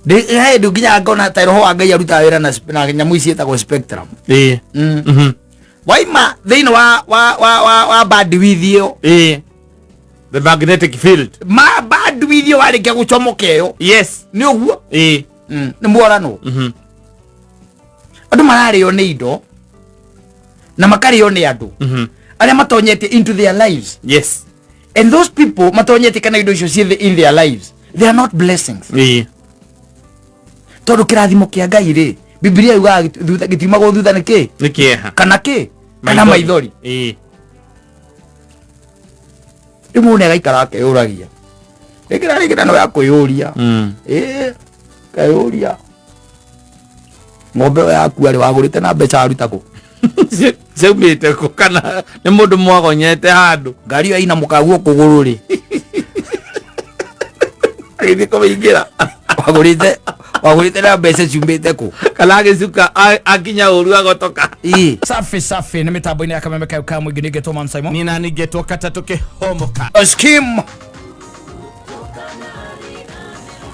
He ndå nginya ngona ta roho wa Ngai arutaga wĩra na nyamũ ici ciĩtagwo spectrum. Waima thĩinĩ wa bandwidth ĩyo. Ĩĩ, the magnetic field. Ma bandwidth ĩyo warĩkia gũcomoka ĩyo. Nĩ ũguo. Nĩ mworanwo. Andũ mararĩo nĩ indo na makarĩo nĩ andũ arĩa matonyete into their lives. And those people matonyete kana indo icio ciĩ in their lives, they are not blessings. Tondũ kĩrathimo kĩa Ngai rĩ, Bibilia yugaga gĩtiumagwo thutha nĩ kĩ? Nĩ kĩeha. Kana kĩ? Kana maithori. Rĩu mũndũ nĩagaikara akeyũragia rĩngĩ na rĩngĩ, na no ya kwĩyũria. Ĩĩ, keyũria ng'ombe ĩyo yaku arĩ wagũrĩte na mbeca waruta kũ? Ciaumĩte kũ, kana nĩ mũndũ mwagonyete handũ? Ngari ĩyo ina mũkaguo kũgũrũ rĩ, agĩthiĩ kũmĩingĩra. Wagũrĩte na mbeca ciumĩte kũ? Kana agĩcuka akinya ũru agotoka. Ĩĩ. Safi safi, nĩ mĩtambo-inĩ ya Kameme kayo ka mũingĩ, nĩngetwo Man Simon. Nina ningetwo katatũ kĩhomoka. Skim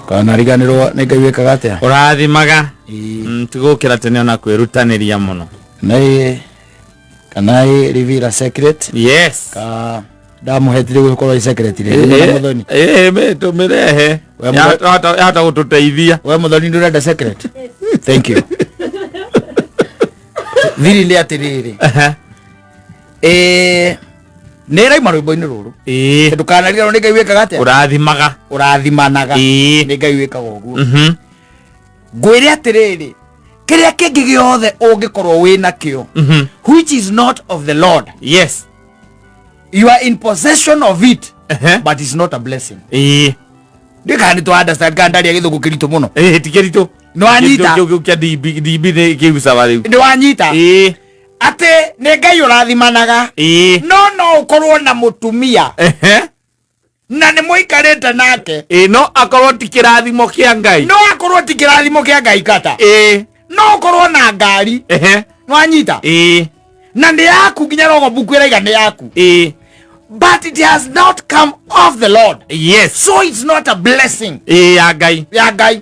kana riganĩrwo nĩ Ngai wĩkaga atĩa? Ũrathimaga. Ĩĩ. Tigũkĩra tene ona kwĩrutanĩria mũno. Na ĩ kana ĩ reveal a secret. Ka ndamũhetire gũkorwo ĩ secret rĩ na mũthoni. Tũmĩrehe. We Yahota gũtũteithia. We mũthoni, ndũrenda secret? Thank you. Thiri nĩ atĩrĩrĩ, ĩ nĩ ĩraima rwĩmbo-inĩ rũrũ. Ndũkanariganĩrwo nĩ Ngai wĩkaga atĩa? Ũrathimaga. Ũrathimanaga. Nĩ Ngai wĩkaga ũguo. Ngwĩre atĩrĩrĩ, kĩrĩa kĩngĩ gĩothe ũngĩkorwo wĩ nakĩo which is not of the Lord, you are in possession of it, but it's not a blessing. Ndikana nĩ twa understand kana ndaria gĩthũngũ kĩritũ mũno? Ĩĩ, ti kĩritũ. Nĩ wanyita? Kĩu kĩa DB DB nĩ kĩu sawa rĩu. Nĩ wanyita atĩ nĩ Ngai ũrathimanaga? No no ũkorwo na mũtumia na nĩ mũikarĩte nake. Ĩĩ, no akorwo ti kĩrathimo kĩa Ngai. No akorwo ti kĩrathimo kĩa Ngai kata. No ũkorwo na ngari. Nĩ wanyita? Na nĩ yaku, nginya rogo buku ĩraiga nĩ yaku, but it has not come of the Lord, so it's not a blessing. Ĩĩ, ya Ngai. Ya Ngai.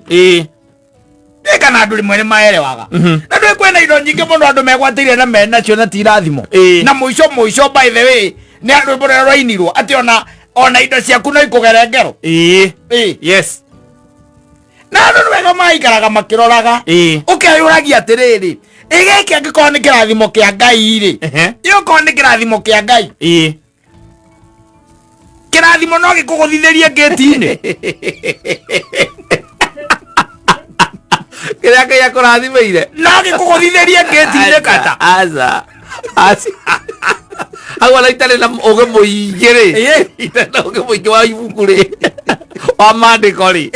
Ndĩ kana andũ rĩmwe nĩ maerewaga na ndũĩ kwĩna indo nyingĩ mũno andũ megwatĩire na menacio na ti irathimo. Na mũico mũico, by the way, nĩ rwĩmbo rũrĩa rwainirwo atĩ ona indo ciaku no ikũgere ngero. Ĩĩ. Na andũ nĩ wega maikaraga makĩroraga. Ũkeyũragia atĩrĩrĩ, ĩ gĩkĩ angĩkorwo nĩ kĩrathimo kĩa Ngai rĩ, ĩũkorwo nĩ kĩrathimo kĩa Ngai, kĩrathimo no gĩkũgũthithĩrie ngĩti-inĩ? Kĩrĩa Ngai akũrathimĩire. No gĩkũgũthithĩrie ngĩti-inĩ kata? Aca, aca, hau ona itarĩ na ũgĩ mũingĩ rĩ, itarĩ na ũgĩ mũingĩ wa ibuku rĩ, wa maandĩko rĩ.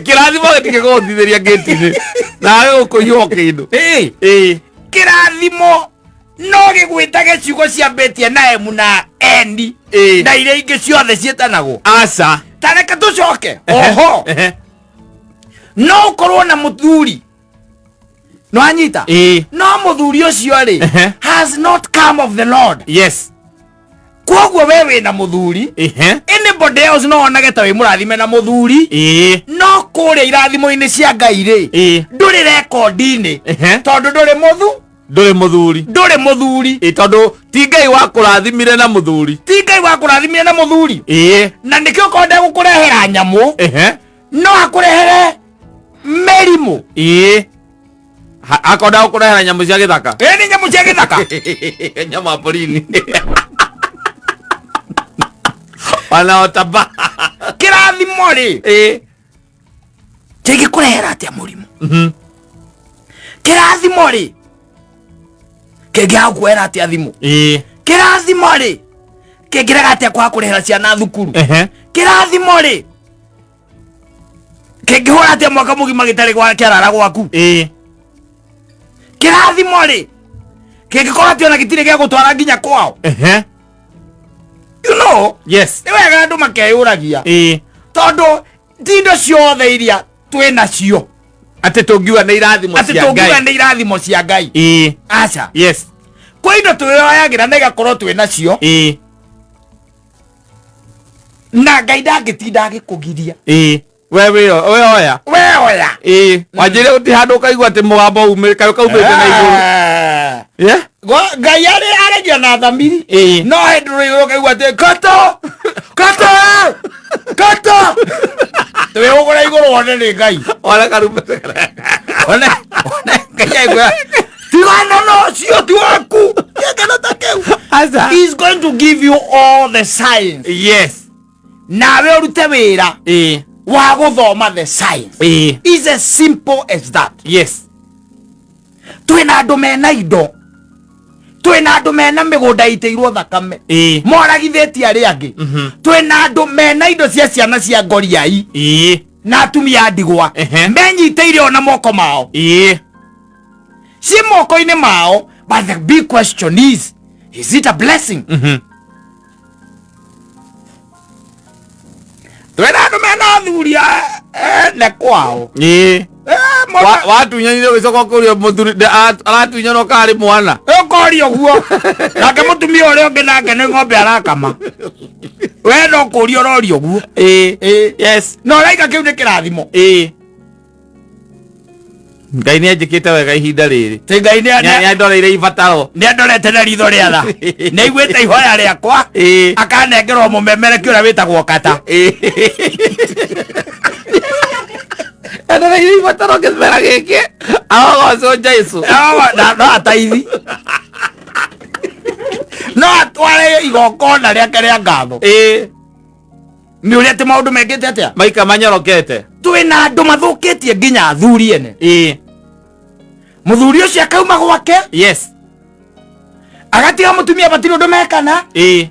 Kĩrathimo gĩtingĩkũgũthithĩria ngĩti-inĩ nawe gũkũiywo kĩndũ. Kĩrathimo no gĩgwĩtage ciugo ciambĩtie na M na N na iria ingĩ ciothe ciĩtanagwo? Aca. Ta reke tũcoke oho. No ũkorwo na mũthuri, no anyita, no mũthuri ũcio rĩ, has not come of the Lord. Koguo we wĩna mũthuri, anybody else no onage ta wĩ mũrathime na mũthuri, no kũrĩa irathimo-inĩ cia Ngai rĩ, ndũrĩ rekondi-inĩ, tondũ ndũrĩ mũthu Ndũrĩ mũthuri. Ndũrĩ mũthuri. Ĩĩ, tondũ ti Ngai wakũrathimire na mũthuri. Ti Ngai wakũrathimire na mũthuri. Na nĩkĩo korwo ndegũkũrehera nyamũ, no akũrehere mĩrimũ. Ĩĩ, akorwo ndagũkũrehera nyamũ cia gĩthaka. Ĩ, nĩ nyamũ cia gĩthaka. Nyama porini wanaotamba. Kĩrathimo rĩ, kĩngĩkũrehera atĩa mũrimũ? Kĩrathimo rĩ, kĩngĩaga kuoera atĩa thimũ? Kĩrathimo rĩ, kĩngĩrega atĩa kwaga kũrĩhĩra ciana thukuru? Kĩrathimo rĩ, kĩngĩhũra atĩa mwaka mũgima gĩtarĩ kĩarara gwaku? Kĩrathimo rĩ, kĩngĩkorwo atĩ ona gĩtirĩ gĩa gũtwara nginya kwao? You know, nĩ wega andũ makeyũragia, tondũ ti indo ciothe iria twĩ nacio atĩ tũngiuga nĩ irathimo atĩ cia tũngiuga Ngai. Nĩ irathimo cia Ngai. Aca. Kwĩ indo twĩyoyagĩra na igakorwo twĩ nacio na Ngai ndangĩtinda agĩkũgiria. Ĩĩ, we wĩoya. We Ũkahoya. Ĩĩ, wanjĩre gũtirĩ handũ ũkaigua atĩ mũgambo umĩte kaĩ kaumĩte na igũrũ. Eh. Yeah? Ngai arĩ aragia na thamiri. Ĩĩ. No hĩndĩ rũrĩ ũkaigua atĩ kata kata kata. Twĩhũgũra igũrũ wone nĩ Ngai. Ona karumbete. One one Ngai aigua tigana na ũcio ti waku. Gĩkeno ta kĩu. Aca. He is going to give you all the signs. Yes. Nawe ũrute wĩra Ĩĩ. wa gũthoma the signs. Ĩĩ. Is as simple as that. Yes. Twĩna andũ mena indo, twĩna andũ mena mĩgũnda ĩitĩirwo thakame, Ĩĩ. moragithĩtie arĩa angĩ. Twĩna andũ mena indo cia ciana cia ngoriai Ĩĩ. na atumia a ndigwa menyitĩire ona moko mao. Ĩĩ. Ciĩ moko-inĩ mao, but the big question is it a blessing? Twĩna andũ mena athuri ene kwao. Ĩĩ. Eh, Watunyanire ũgĩcoka ũkĩũria mũthuri aratunyana karĩ mwana. Ũkoria ũguo nake mũtumia ũrĩa ũngĩ nake nĩ ng'ombe arakama, we no kũria ũroria ũguo. Ĩĩ. Ĩĩ. Yes. Na ũraiga kĩu nĩ kĩrathimo. Ĩĩ. Ngai nĩ anjĩkĩte wega ihinda rĩrĩ. Ti Ngai nĩ Nĩ andoreire ibataro. Nĩ andorete na ritho rĩa tha, nĩ aiguĩte ihoya rĩakwa, Ĩĩ. akanengerwo mũmemereki ũrĩa wĩtagwo kata. Andoreire ibataro kĩmera gĩkĩ. Arogocwo Jesũ. No ataithi no atware igongona rĩake rĩa ngatho Ĩĩ. Nĩ ũrĩa atĩ maũndũ mekĩte atĩa. Maika manyorokete. Twĩna andũ mathũkĩtie nginya athuri ene. Ĩĩ. Mũthuri ũcio akauma gwake, agatiga mũtumia matirĩ ũndũ mekana, Ĩĩ.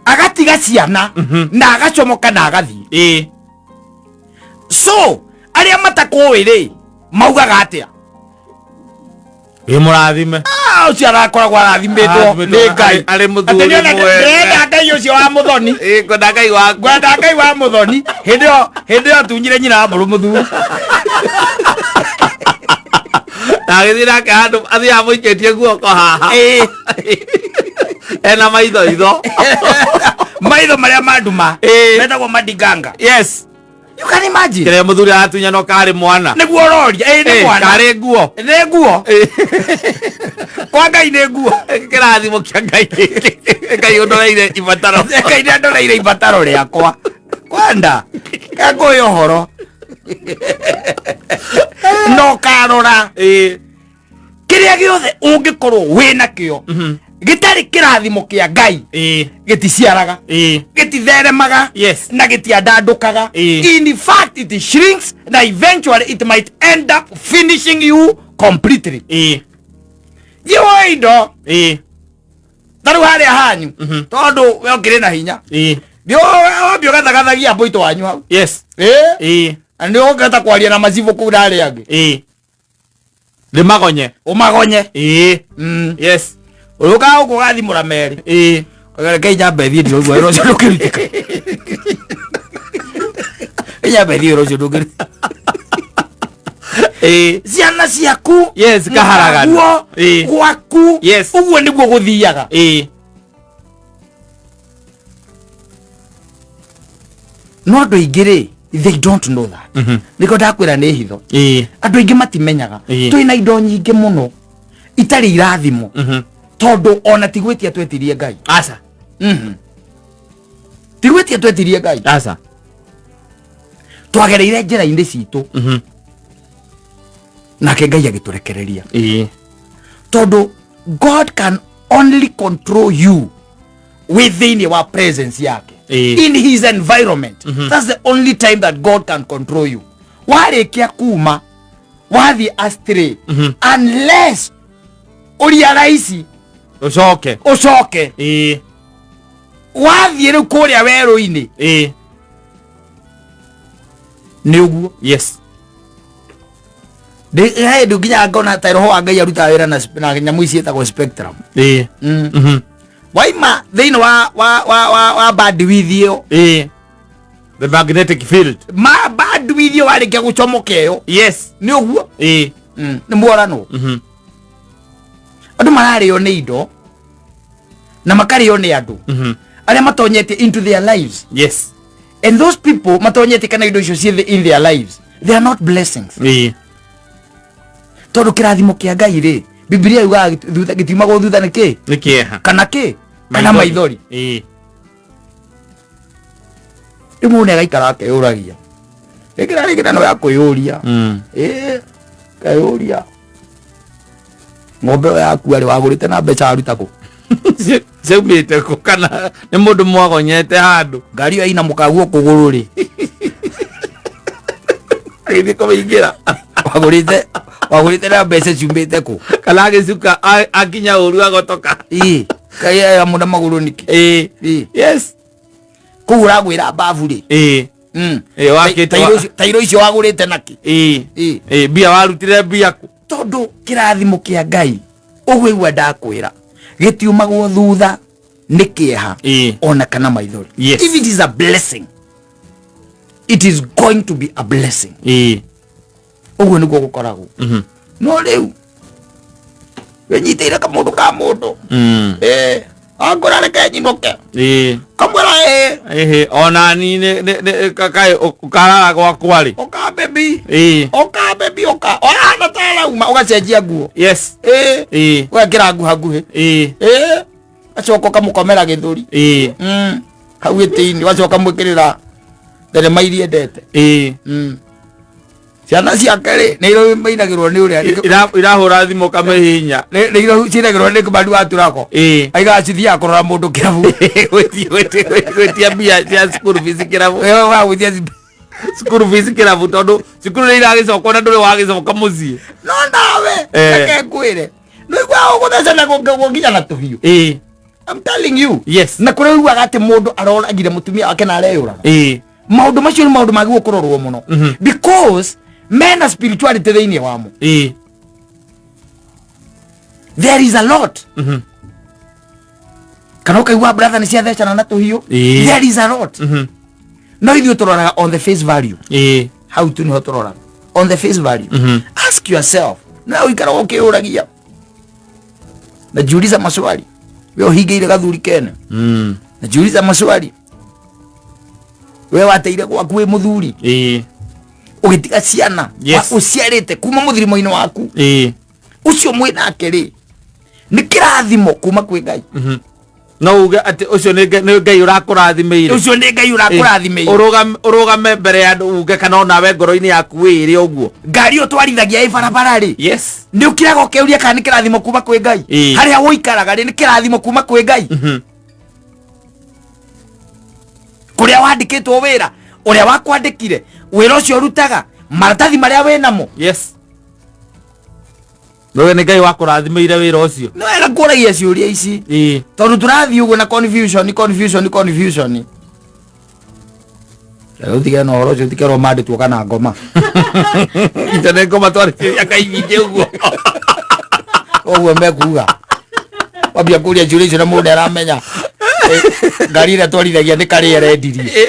agatiga ciana, na agacomoka na agathiĩ. Ĩĩ. So arĩa matakũĩ rĩ maugaga atĩa? Wĩ mũrathime. Ah, ũcio arakoragwo arathimĩtwo Arathimĩtwo nĩ Ngai. Arĩ mũthuri Atĩ nĩona mwega. ndĩrenda Ngai ũcio wa mũthoni. Ĩĩ, ngwenda Ngai waku. Ngwenda Ngai wa mũthoni. Hĩndĩ ĩyo atunyire nyina wa mbũrũ mũthuri. Na agĩthiĩ nake handũ athiaga mũikĩtie guoko haha. Ĩĩ. Ena maitho itho. Maitho marĩa manduma Ĩĩ. metagwo madiganga. Yes. You can imagine. Kĩrĩa mũthuri aratunyana karĩ mwana. Nĩguo ũroria. Ĩĩ, nĩ Ĩĩ, mwana. karĩ nguo. Nĩ nguo. Kwa Ngai nĩ nguo. Kĩrathimo kĩa Ngai gĩkĩ. Ngai ũndoreire ibataro. Ngai nĩ andoreire ibataro rĩakwa. Kwenda kangũĩ ũhoro no karora Ĩĩ. kĩrĩa gĩothe ũngĩkorwo wĩ nakĩo gĩtarĩ kĩrathimo kĩa Ngai Ĩĩ. gĩticiaraga, Ĩĩ. gĩtitheremaga, na gĩtiandandũkaga. In fact, it shrinks na eventually it might end up finishing you completely. Ĩĩ. Thiĩ indo Ĩĩ. ta rĩu harĩa hanyu, tondũ we ũkĩrĩ na hinya, Ĩĩ. thiĩ wambie ũgathagathagia mbũitũ wanyu hau. Ĩĩ. Ĩĩ. Na nĩ ũngĩhota kwaria na macibũ kũu na arĩa angĩ. Ĩĩ. Ndĩmagonye. Ũmagonye. Ĩĩ. Yes. Ũrũkaga gũkũ ũgathimũra merĩ. Ĩĩ. Reke nyambe thiĩ, ndiraigua wĩra ũcio ndũngĩrutĩka. Nyambe thiĩ, wĩra ũcio ndũngĩrutĩka. Ĩĩ. Ciana ciaku Yes, kaharagana. mũkaguo, Ĩĩ. gwaku. Yes. Ũguo nĩguo gũthiaga. Ĩĩ. No andũ aingĩ rĩ, they don't know that. Nĩkĩo ndakwĩra nĩ hitho. Ĩĩ. Andũ aingĩ matimenyaga. Ĩĩ. Twĩna indo nyingĩ mũno itarĩ irathimo, tondũ ona ti gwĩtia twetirie Ngai. Aca. Ti gwĩtia twetirie Ngai. Aca. Twagereire njĩra-inĩ citũ, nake Ngai agĩtũrekereria, Ĩĩ. tondũ God can only control you wĩ thĩinĩ wa presence yake, Ĩĩ. in his environment. That's the only time that God can control you. Warĩkia kuma wathiĩ astray, unless ũria raici Ũcoke. Ũcoke. Ĩĩ. Wathiĩ rĩu kũrĩa werũ-inĩ, Ĩĩ. Nĩ ũguo. He hĩndĩ nginya ngona ta roho wa Ngai arutaga wĩra na nyamũ ici ciĩtagwo spectrum. Ĩĩ. Waima thĩinĩ wa bandwidth ĩyo, Ĩĩ. The magnetic field. Ma bandwidth ĩyo, warĩkia gũcomoka ĩyo, nĩ ũguo. Ĩĩ. Nĩ mworanwo. Andũ mararĩo nĩ indo na makarĩo nĩ andũ arĩa matonyete into their lives, and those people matonyete kana indo icio ciĩ in their lives They are not blessings. Ĩĩ. Tondũ kĩrathimo kĩa Ngai rĩ, Bibilia yugaga gĩtiumagwo thutha nĩ kĩ? Nĩ kĩeha. Kana kĩ? Kana maithori. Ĩĩ. Rĩu mũndũ nĩagaikara akeyũragia. Rĩngĩ na rĩngĩ na no ya kwĩyũria. Ĩĩ, keyũria. Ng'ombe ĩyo yaku arĩ wagũrĩte na mbeca waruta kũ? Ciaumĩte kũ kana nĩ mũndũ mwagonyete handũ? Ngari ĩyo ĩina mũkaguo kũgũrũ rĩ. Agĩthiĩ kũmĩingĩra. Wagũrĩte na mbeca ciumĩte kũ? Kana agĩcuka akinya ũru agotoka. Ĩĩ, kaĩ aya mũna magũrũ nĩkĩ? Ĩĩ. Ĩĩ. Yes. Kũu ũragwĩra mbabu rĩ. Ĩĩ. Ĩĩ, wakĩte Tairo icio wagũrĩte nakĩ? Ĩĩ. Ĩĩ. Ĩĩ, mbia warutire mbia kũ? Tondũ kĩrathimo kĩa Ngai ũguo igua ndakwĩra gĩtiumagwo thutha nĩ kĩeha Ĩĩ. ona kana maithori. Yes. If it is a blessing, it is going to be a blessing. Ĩĩ. Ũguo nĩguo gũkoragwo. No rĩu wĩnyitĩire kamũndũ ka mũndũ. Ĩĩ, angũra reke nyinũke. Ĩĩ. Kamwĩra ĩĩ. Ĩhĩ, ona ni nĩ kaĩ ũkarara gwakwa rĩ. Ũka baby. Ĩĩ. Ũka baby ũka. Ũhana ta arauma ũgacenjia nguo. Yes. Ĩĩ. Ĩĩ. Ũgekĩra nguhaguhĩ. Ĩĩ. Ĩĩ. Ũgacoka ũkamũkomera gĩthũri. Ĩĩ. Hau gĩtĩ-inĩ ũgacoka ũkamwĩkĩrĩra thenema iria endete. Ĩĩ. Ciana ciake rĩ nĩ irũmainagĩrwo nĩ ũrĩa Irahũra thimũ kamĩhihinya. Nĩ cinagĩrwo nĩ Kĩmani wa Turako. Ĩĩ. Aigaga cithiaga kũrora mũndũ kĩrabu. Gwĩtia mbia cia school fees kĩrabu. Ĩyo wa gwĩtia School fees kĩrabu tondũ cukuru nĩ iragĩcoka na ndũrĩ wagĩcoka mũciĩ. No nawe Eh. reke ngwĩre nĩ ũiguaga ũgũthecana gũkinya na tũhiũ. Ĩĩ. I'm telling you. Yes. Na kũrĩa ũiguaga atĩ mũndũ aroragire mũtumia wake na areyũraga. Ĩĩ. Maũndũ macio nĩ maũndũ magĩrĩirwo kũrorwo mũno. Because mena spirituality thĩinĩ wamo. Ĩĩ. There is a lot. Kana ũkaigua brother nĩ ciathecana na tũhiũ. Ĩĩ. There is a lot. No ithuĩ tũroraga on the face value. Ĩĩ. Hau tu niho tũroraga on the face value. Ask yourself. Na ũikaraga ũkĩyũragia. Najiuliza maswali. We ũhingĩire gathuri kene. Najiuliza maswali. We wateire gwaku wĩ mũthuri. Ĩĩ. Ũgĩtiga ciana. Yes. Ũciarĩte kuma mũthirimo-inĩ waku. Ĩĩ. Ũcio mwĩ nake rĩ nĩ kĩrathimo kuma kwĩ Ngai. No uge atĩ ũcio nĩ Ngai ũrakũrathimĩire. Ũcio nĩ Ngai ũrakũrathimĩire. Ũrũgame mbere ya andũ uge kana onawe ngoro-inĩ yaku wĩĩre ũguo. Ngari ĩyo twarithagia ĩ barabara rĩ. Yes. Nĩ ũkiraga ũkeuria kana nĩ kĩrathimo kuma kwĩ Ngai. Ĩĩ. Harĩa ũikaraga rĩ nĩ kĩrathimo kuma kwĩ Ngai. Kũrĩa wandĩkĩtwo wĩra, ũrĩa wakwandĩkire, wĩra ũcio ũrutaga, maratathi marĩa wĩnamo. Yes. Wewe nĩ Ngai wakũrathimĩire wĩra ũcio. Nĩ wega kũragia ciũria ici. Ĩĩ. Tondũ tũrathiĩ ũguo na confusion, confusion, confusion. Rĩu tige na ũhoro ũcio tikerwo mandĩtwo kana ngoma. Icio nĩ ngoma twarĩkia kaingĩ ũguo. Ũguo mekuga. Wambia kũria ciũria icio na mũndũ aramenya. Ngari ĩrĩa twarithagia nĩ karĩ arendirie.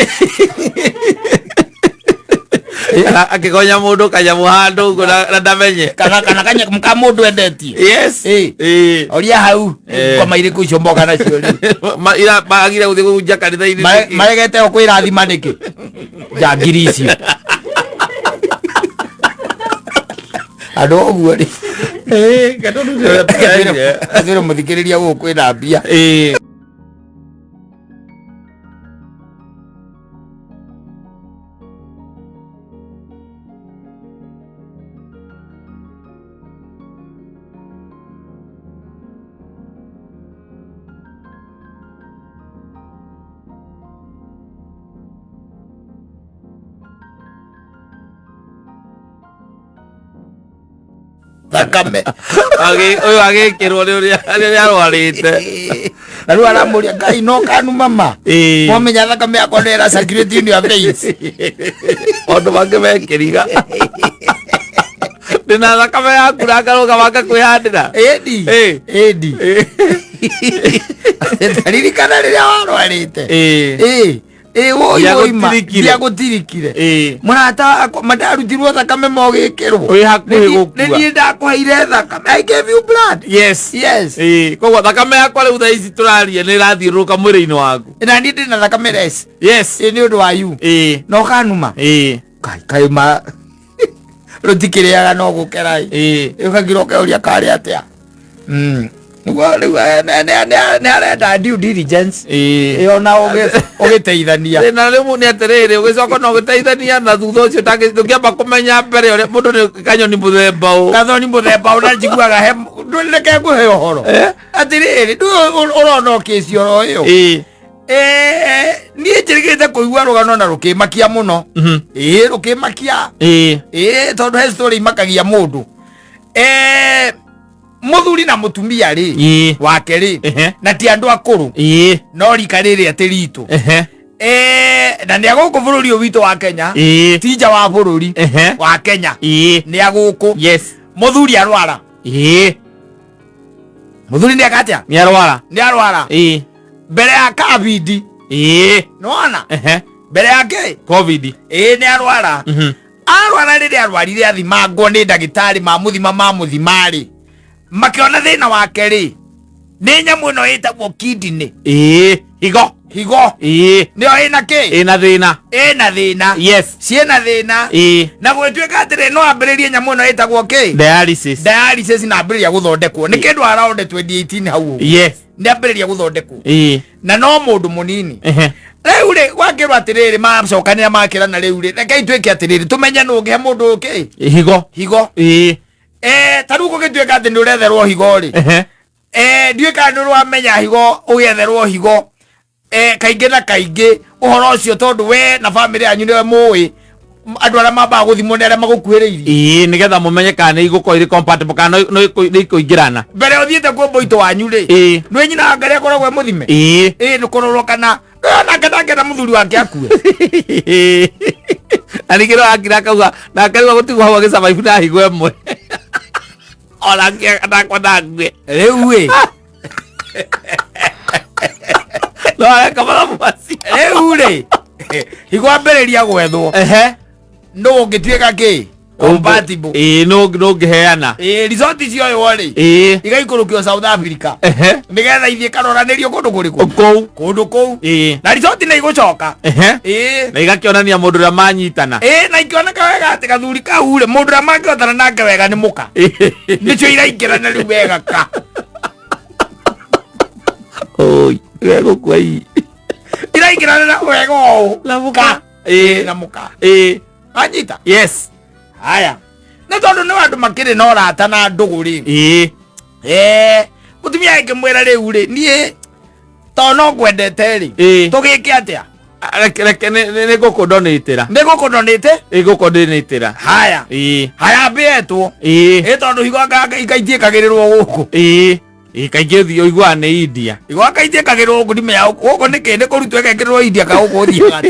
Kana akĩgonya mũndũ kanyamũ handũ ũguo na ndamenye. Kana kanya ka mũndũ endetie. Yes. Ĩĩ. Ĩĩ. Oria hau. Eh. Ngoma irĩkũ icio moka nacio rĩ? Magire gũthiĩ kũhunjia kanitha-inĩ nĩkĩ? Maregete o kwĩrathima nĩkĩ? Njangiri icio. Andũ ũguo rĩ. Ĩĩ, kana ũndũ ũcio ũrĩa tũraire. Gathwĩre mũthikĩrĩria gũkũ kwĩna mbia. Ĩĩ. Thakame. Ũyũ agĩkĩrwo nĩ ũrĩa rĩrĩa arwarĩte. Na rĩu aramũria Ngai no kanu mama. Ĩĩ. Mwamenya thakame yakwa nĩ ĩra circulate in your veins. Maũndũ mangĩ mekĩriga. Ndĩna thakame yaku na ngarũgama ngakwĩhandĩra. Ĩndi. Ĩĩ. Ĩndi. Taririkana rĩrĩa warwarĩte. Ĩĩ. Ĩĩ. Ĩĩ woi woi ma. Ndiagũtirikire. Ndiagũtirikire. Ĩĩ. Mũrata wakwa ma ndarutirwo thakame mogĩkĩrwo. Wĩ hakuhĩ gũkua. Nĩ niĩ ndakũheire thakame. I gave you blood. Yes. Yes. Ĩĩ. Koguo thakame yakwa rĩu thaa ici tũraria nĩ ĩrathiũrũrũka mwĩrĩ-inĩ waku. Na niĩ ndĩna thakame less. Yes. Ĩĩ nĩ ũndũ wa you. Ĩĩ. Na ũkanuma. Ĩĩ. Kai kai ma. Rũtikĩrĩaga no gũkera ĩ. Ũkagira ũkeuria karĩ atĩa. Nĩguo rĩu nĩ arenda due diligence ĩyo na ũgĩteithania. Thĩna rĩu nĩ atĩrĩrĩ, ũgĩcoka na ũgĩteithania na thutha ũcio ndũngĩamba kũmenya mbere ũrĩa mũndũ nĩ kanyoni mũthemba ũ. Gathoni mũthemba ũ na njiguaga he reke ngũhe ũhoro. Atĩrĩrĩ, ndũĩ ũrona ũkĩci oro ĩyo. Niĩ njĩrĩgĩrĩte kũigua rũgano na rũkĩmakia mũno. Ĩĩ, rũkĩmakia. Ĩĩ, tondũ he story imakagia mũndũ. Mũthuri na mũtumia rĩ wake rĩ na ti andũ akũrũ no rika rĩrĩ atĩ ritũ. Na nĩ agũkũ bũrũri ũyũ witũ wa Kenya, ti nja wa bũrũri wa Kenya, nĩ agũkũ. Mũthuri arwara. Mũthuri nĩ eka atĩa? Nĩ arwara. Nĩ arwara. Mbere ya COVID. Nĩwona? Mbere ya kĩ? COVID. Ĩĩ, nĩ arwara. Arwara rĩrĩa arwarire athimangwo nĩ ndagĩtarĩ mamũthima mamũthima-rĩ, makĩona thĩna wake rĩ nĩ nyamũ ĩno ĩtagwo kidney. Higo. Higo. Nĩyo ĩna kĩ? Ĩna thĩna. Ĩna thĩna. Ciĩna thĩna. Na gũgĩtuĩka atĩrĩ, no ambĩrĩrie nyamũ ĩno ĩtagwo kĩ? Dialysis. Dialysis na ambĩrĩria gũthondekwo. Nĩ kĩndũ around 2018 hau ũguo. Nĩ ambĩrĩria gũthondekwo. Na no mũndũ mũnini. Rĩu rĩ gwakĩrwo atĩrĩrĩ, macokanĩra makĩrana rĩu rĩ, rekei twĩke atĩrĩrĩ, tũmenye nũ ũngĩhe mũndũ ũyũ kĩ? Higo. Higo. Ta rĩu gũgĩtuĩka atĩ nĩ ũretherwo higo rĩ. Ndiũĩ kana nĩ ũramenya higo ũgĩetherwo higo. Kaingĩ na kaingĩ ũhoro ũcio tondũ we na bamĩrĩ yanyu nĩwe mũĩ, andũ arĩa mambaga gũthimwo nĩ arĩa magũkuhĩrĩirie. Ĩĩ, nĩgetha mũmenye kana nĩ igũkorwo irĩ compatible kana no nĩ ikũingĩrana. Mbere ũthiĩte kwĩ mũitũ wanyu rĩ, nĩ nyina wa Ngarĩ akoragwo e mũthime? Ĩĩ, nĩ kũrorwo kana nake ndangĩenda mũthuri wake akue. Na ningĩ no akira akauga nake rĩu agũtigwo hau agĩsurvive na higo ĩmwe. Ona ndakwenda akue. Rĩu ĩ. No areka mathabu macio. Rĩu rĩ, higo ambĩrĩria gwethwo. Nũ ũngĩtuĩka kĩ? Compatible. Ĩĩ, nũ ũngĩheana. Ĩĩ, resort cioywo rĩ, igaikũrũkio South Africa. Nĩgetha ithiĩ karoranĩrio kũndũ kũrĩkũ? Kũu. Kũndũ kũu. Na resort nĩ igũcoka. Na igakĩonania mũndũ ũrĩa manyitana. Ĩĩ, na ikĩoneka wega atĩ gathuri kau rĩ, mũndũ ũrĩa mangĩhotana nake wega nĩ mũka. Nĩcio iraingĩrana rĩu wega ka. Oi, wegũkua ii. Iraingĩrana na wega ũũ. Na mũka. Ka. Na mũka. Anyita? Yes. Haya. Nĩ tondũ nĩ andũ makĩrĩ na ũrata na ndũgũ rĩ. Mũtumia angĩmwĩra rĩu rĩ, niĩ tondũ no ngwendete rĩ, tũgĩke atĩa? Reke, reke, nĩ ngũkũndonĩtĩra. Nĩ ngũkũndonĩte? Ĩ, ngũkũndonĩtĩra. Haya. Haya, mbĩetwo. Ĩ, tondũ higo anga ikaitiĩkagĩrĩrwo gũkũ. Ĩ, kaingĩ ũthiĩ ũiguaga nĩ India. Higo anga itiĩkagĩrĩrwo gũkũ, ndimenya gũkũ nĩkĩ, nĩ kũrutwo ĩgekĩrĩrwo India ka gũkũ ũthiaga.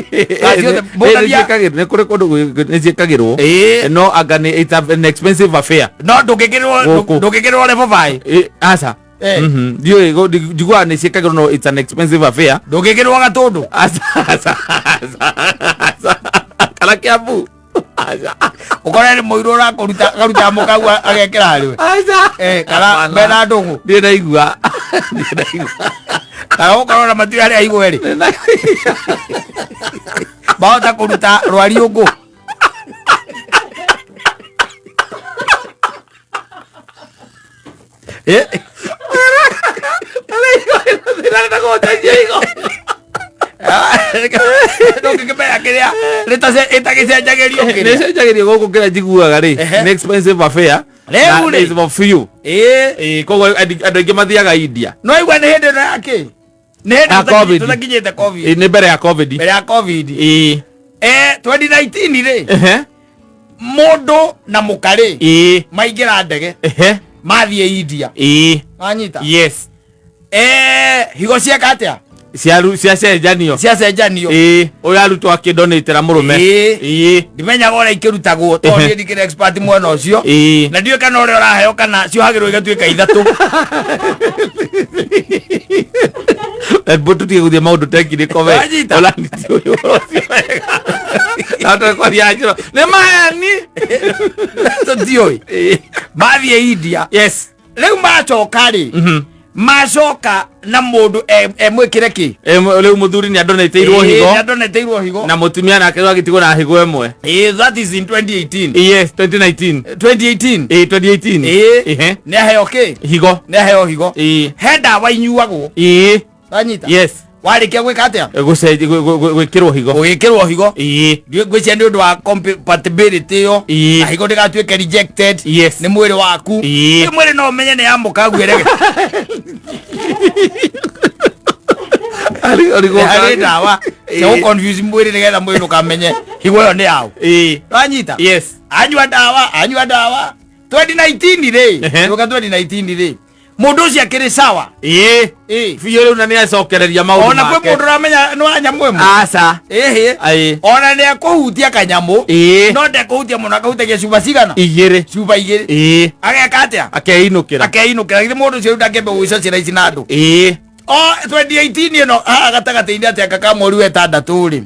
Ka ciothe, Nĩ ciĩkagĩrwo, nĩ kũrĩ kũndũ nĩ ciĩkagĩrwo. No anga nĩ it's an expensive affair. No ndũngĩkĩrĩrwo, Gũkũ. ndũngĩkĩrĩrwo level 5. Ĩ, aca. Ndiũĩ, njiguaga nĩ ciĩkagĩrwo, no it's an expensive affair. Ndũngĩkĩrĩrwo Gatũndũ. Aca, aca, aca, aca. Kana Kiambu. Aca. Ũkore nĩ mũirũ ũrakũruta, akaruta mũkau agekĩra harĩwe. Aca. Kana Hapana. mena ndũgũ. Ndirĩ ndaigua. Ndirĩ ndaigua. Kana gũkorwo na matirĩ harĩa igwe rĩ. Ndirĩ ndaigua. Mahota kũruta rwariũngũ. Ndũngĩkĩmenya kĩrĩa ĩtagĩcenjagĩrio kĩrĩa. Nĩcenjagĩrio gũkũ kĩrĩa njiguaga rĩ, nĩ expensive affair. Rĩu Na rĩ. it's for few. Koguo andũ aingĩ mathiaga India. No igua nĩ hĩndĩ ĩno ya kĩ? Nĩ hĩndĩ Ya COVID. tũtakinyĩte COVID. Ĩ, nĩ mbere ya COVID. Mbere ya COVID. 2019 rĩ, Mũndũ na mũka rĩ, maingĩra ndege, mathiĩ India. Wanyita? Yes. Higo cieka atĩa? Ciacenjanio. Ciacenjanio. Ũyũ arutwo akĩndonĩtĩra mũrũme. Ndimenyaga ũrĩa ikĩrutagwo, tondũ niĩ ndikĩrĩ expert mwena ũcio. Na ndiũĩ kana ũrĩa ũraheo kana ciohagĩrwo igatuĩka ithatũ. Hebu tutige gũthiĩ maũndũ technical we. Wanyita? Ona nitiũĩ ũhoro ũcio wega. Na tũkwaria njĩra. Nĩ maheni. Tũtiũĩ. Mathiĩ India. Yes. Rĩu macoka rĩ, Macoka na mũndũ emwĩkĩre kĩ? Rĩu mũthuri nĩ andonĩtĩirwo higo. Nĩ andonĩtĩirwo higo. Na mũtumia nake rĩu agĩtigwo na higo ĩmwe. Ĩĩ, that is in 2018. Yes, 2019. 2018. Ĩĩ, 2018. Ĩĩ. Ehe. Nĩ aheo kĩ? Higo. Nĩ aheo higo. Ĩĩ. He ndawa inyuagwo. Ĩĩ. Wanyita? Yes. Warĩkia gwĩka atĩa? Gwĩkĩrwo higo. Gũgĩkĩrwo higo. Ĩĩ. Ngwĩciria nĩ ũndũ wa compatibility ĩyo. Ĩĩ. Na higo ndĩgatuĩke rejected. Yes. Nĩ mwĩrĩ waku. Ĩĩ. Rĩu mwĩrĩ no ũmenye nĩ ya mũkagu ĩrege. Harĩ ndawa cia gũ confuse mwĩrĩ nĩgetha mwĩrĩ ndũkamenye higo ĩyo nĩ yaũ. Ĩĩ. Wanyita? Yes. Anyua ndawa, anyua ndawa. 2019 rĩ, Ehe. rũka 2019 rĩ, mũndũ ũcio akĩrĩ sawa. Ĩĩ. Ĩĩ. Biũ rĩu na nĩ acokereria maũndũ Ona kwĩ make. mũndũ ũramenya nĩ wa nyamũ ĩmwe. Aca. Ĩhĩ. Ĩĩ. Ona nĩ ekũhutia kanyamũ. Ĩĩ. No ndekũhutia mũno, akahutagia cuba cigana? Igĩrĩ. Cuba igĩrĩ. Ĩĩ. Ageka atĩa? Akeinũkĩra. Akeinũkĩra. Githĩ mũndũ ũcio rĩu ndangĩamba gũgĩcocera ici na andũ? Ĩĩ. O 2018 ĩno haha gatagatĩ-inĩ atĩ anga ka mweri wa ĩtandatũ rĩ,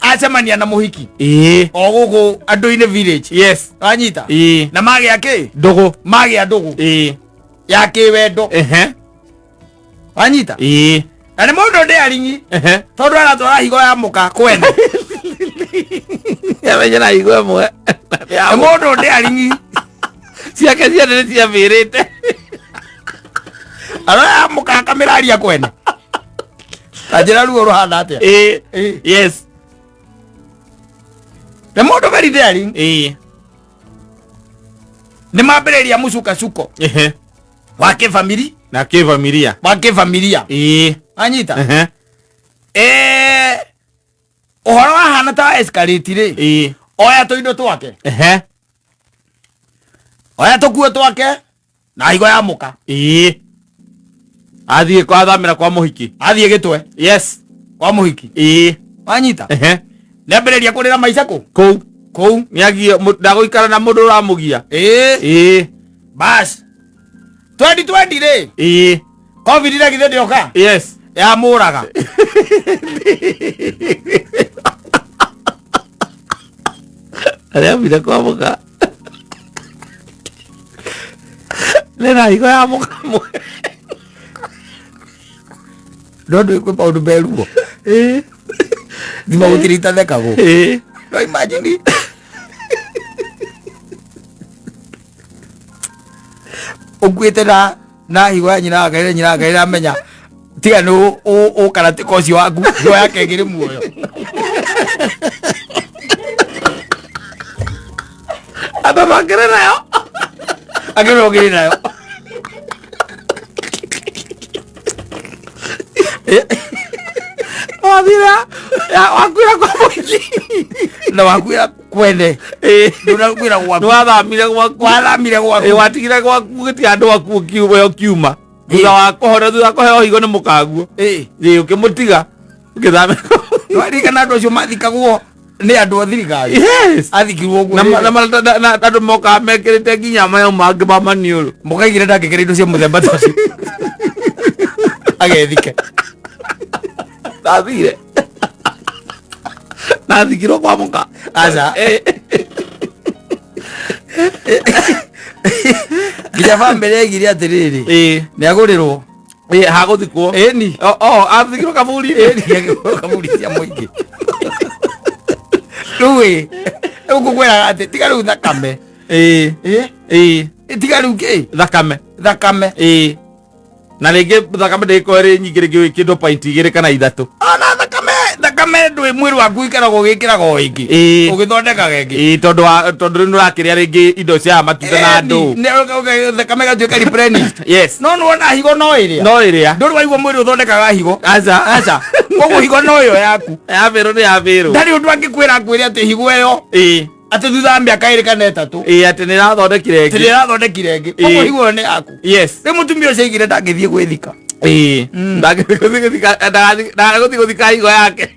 acemania na mũhiki. Ĩĩ. O gũkũ andũ-inĩ village. Yes. Wanyita? Ĩĩ. Na magĩa kĩ? Ndũgũ. Magĩa ndũgũ. Ĩĩ. Ya kĩwendo. Ehe. Wanyita? Ĩĩ. Na nĩ mũndũ ndĩ aringi. Ehe. Tondũ aratwara higo ya mũka kwene. Amenye na higo ĩmwe. Nĩ mũndũ ndĩ aringi. Ciake ciothe nĩ ciambĩrĩte. Aroya ya mũka akamĩraria kwene. Ta njĩra ruo rũhana atĩa? Ĩĩ. Ĩĩ. Yes. Nĩ mũndũ very daring. Ĩĩ. Nĩ mambĩrĩria mũcukacuko. Ehe. Wa kĩbamiri. Na kĩbamiria. Wa kĩbamiria. Ĩĩ. Anyita? Ehe. Ũhoro wahana ta escalate rĩ. Ĩĩ. Oya tũindo twake. Ehe. Oya tũkuo twake na higo ya mũka. Ĩĩ. Athiĩ kwa athamĩra kwa mũhiki. Athiĩ gĩtwe. Yes. Kwa mũhiki. Ĩĩ. Wanyita? Ehe. Nĩambĩrĩria kũrĩra maica kũ? Kũu. Kũu. Nĩagie ndagũikara na mũndũ ũramũgia. Ĩĩ. Ĩĩ. Bas. 2020 rĩ. Ĩĩ. Covid rĩ githĩ ndĩoka? Yes. Yamũraga. Arĩambire kwa mũka. Nĩ na higo ya mũka mwe. No ndũĩ kwĩ maũndũ meruo. Ĩĩ. Thima gũtirĩ itathekagwo. Ĩĩ. No imagine. Ũkuĩte na higo ya nyina wake, nyina wake nĩaramenya tiga nĩ ũkaratĩka ũcio waku, higo yake ĩngĩrĩ muoyo. Andũ makĩrĩ nayo. Akĩrĩ ũngĩrĩ nayo. Wathira wakuira kwa mũhiki. Na wakuira kwene. Ĩĩ. Ndũnakuira gwaku. Nĩwathamire gwaku. Wathamire gwaku. Ĩĩ, watigire gwaku gũtirĩ andũ aku ũkiuma. Thutha wa kũhona, thutha wa kũheo higo nĩ mũkaguo. Ĩĩ. Ĩĩ, ũkĩmũtiga ũkĩthamĩra. Nĩwaririkana andũ acio mathikagwo nĩ andũ a thirikari? Yes. Athikirwo ũguo. Na andũ mokaga mekĩrĩte nginya maya mangĩ ma maniũrũ. Mũkaigire ndangĩkĩra indo cia mũthemba ta ũcio. Agethike. Ndathire. Nathikirwo kwa mũka. Aca. Ĩĩ. Nginya bamĩrĩ yaigire atĩrĩrĩ. Ĩĩ. Nĩagũrĩrwo. Ĩĩ, hagũthikwo. Ĩni. O, athikirwo kaburi-inĩ. Ĩni, agĩgũrwo kaburi cia mũingĩ. Rĩu ĩ, rĩu ngũkwĩraga atĩ tiga rĩu thakame. Ĩĩ. Ĩ? Ĩĩ. Tiga rĩu kĩ? Thakame. Thakame. Ĩĩ. Na rĩngĩ thakame ndĩgĩkorwo ĩrĩ nyingĩ, rĩngĩ wĩkĩtwo pint igĩrĩ kana ithatũ. Ona thakame ndũĩ mwĩrĩ waku ũikaragwo ũgĩkĩraga o ĩngĩ. Ĩĩ. Ũgĩthondekaga ĩngĩ. Ĩĩ, tondũ rĩu nĩũrakĩrĩa rĩngĩ indo cia matunda na andũ. Thakame ĩgatuĩka replenished. Yes. No nĩwona higo no ĩrĩa. No ĩrĩa. Ndũrĩ waigua mwĩrĩ ũthondekaga higo. Aca. Aca. Koguo higo no ĩyo yaku. Yabĩrwo nĩ yabĩrwo. Ndarĩ ũndũ angĩkwĩra akwĩre atĩ higo ĩyo Ĩĩ. atĩ thutha wa mĩaka ĩrĩ kana ĩtatũ Ĩĩ, atĩ nĩrathondekire atĩ ĩngĩ. nĩrathondekire ĩngĩ. Koguo Ĩĩ. higo ĩyo nĩ yaku. Yes. Rĩu mũtumia ũcio aigire ndangĩthiĩ gwĩthika. Ĩĩ. Ndagũthiĩ gũthika higo yake.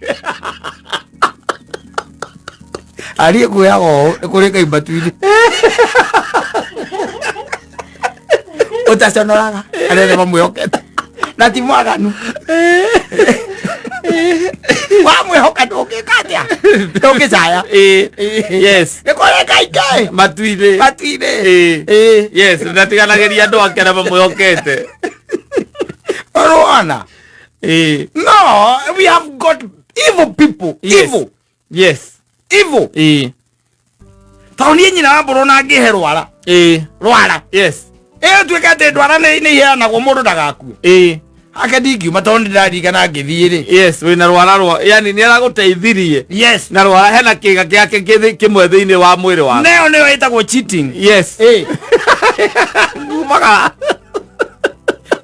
Ariĩ kwĩraga ũũ nĩ kũrĩ ngai matu-inĩ. Ũtaconoraga arĩa othe mamwĩhokete. Na ti mwaganu. Wamwĩhoka ndũngĩka atĩa? Ndũngĩcaya. Ĩĩ. Yes. Nĩ kũrĩ Ngai Ngai. Matu-inĩ. Matu-inĩ. Ĩĩ. Ĩĩ. Yes, ndatiganagĩria andũ ake arĩa mamwĩhokete. Ũrona? Ĩĩ. No, we have got evil people. Yes. Evil. Yes. Evil. Ĩĩ. Tondũ niĩ nyina wa mbũrũ na ngĩhe rwara. Ĩĩ. Rwara. Yes. Ĩyo tuĩke atĩ ndwara nĩ nĩ iheanagwo mũndũ ndagakue. Ĩĩ. Hake ndingiuma tondũ nĩ ndĩraririkana ngĩthiĩ rĩ. Yes, wĩna rwara rwa yani nĩ aragũteithirie. Yes. Na rwara hena kĩga gĩake kĩmwe thĩinĩ wa mwĩrĩ waku. Nayo nĩyo ĩtagwo cheating. Yes. Ĩĩ. Ngumaga.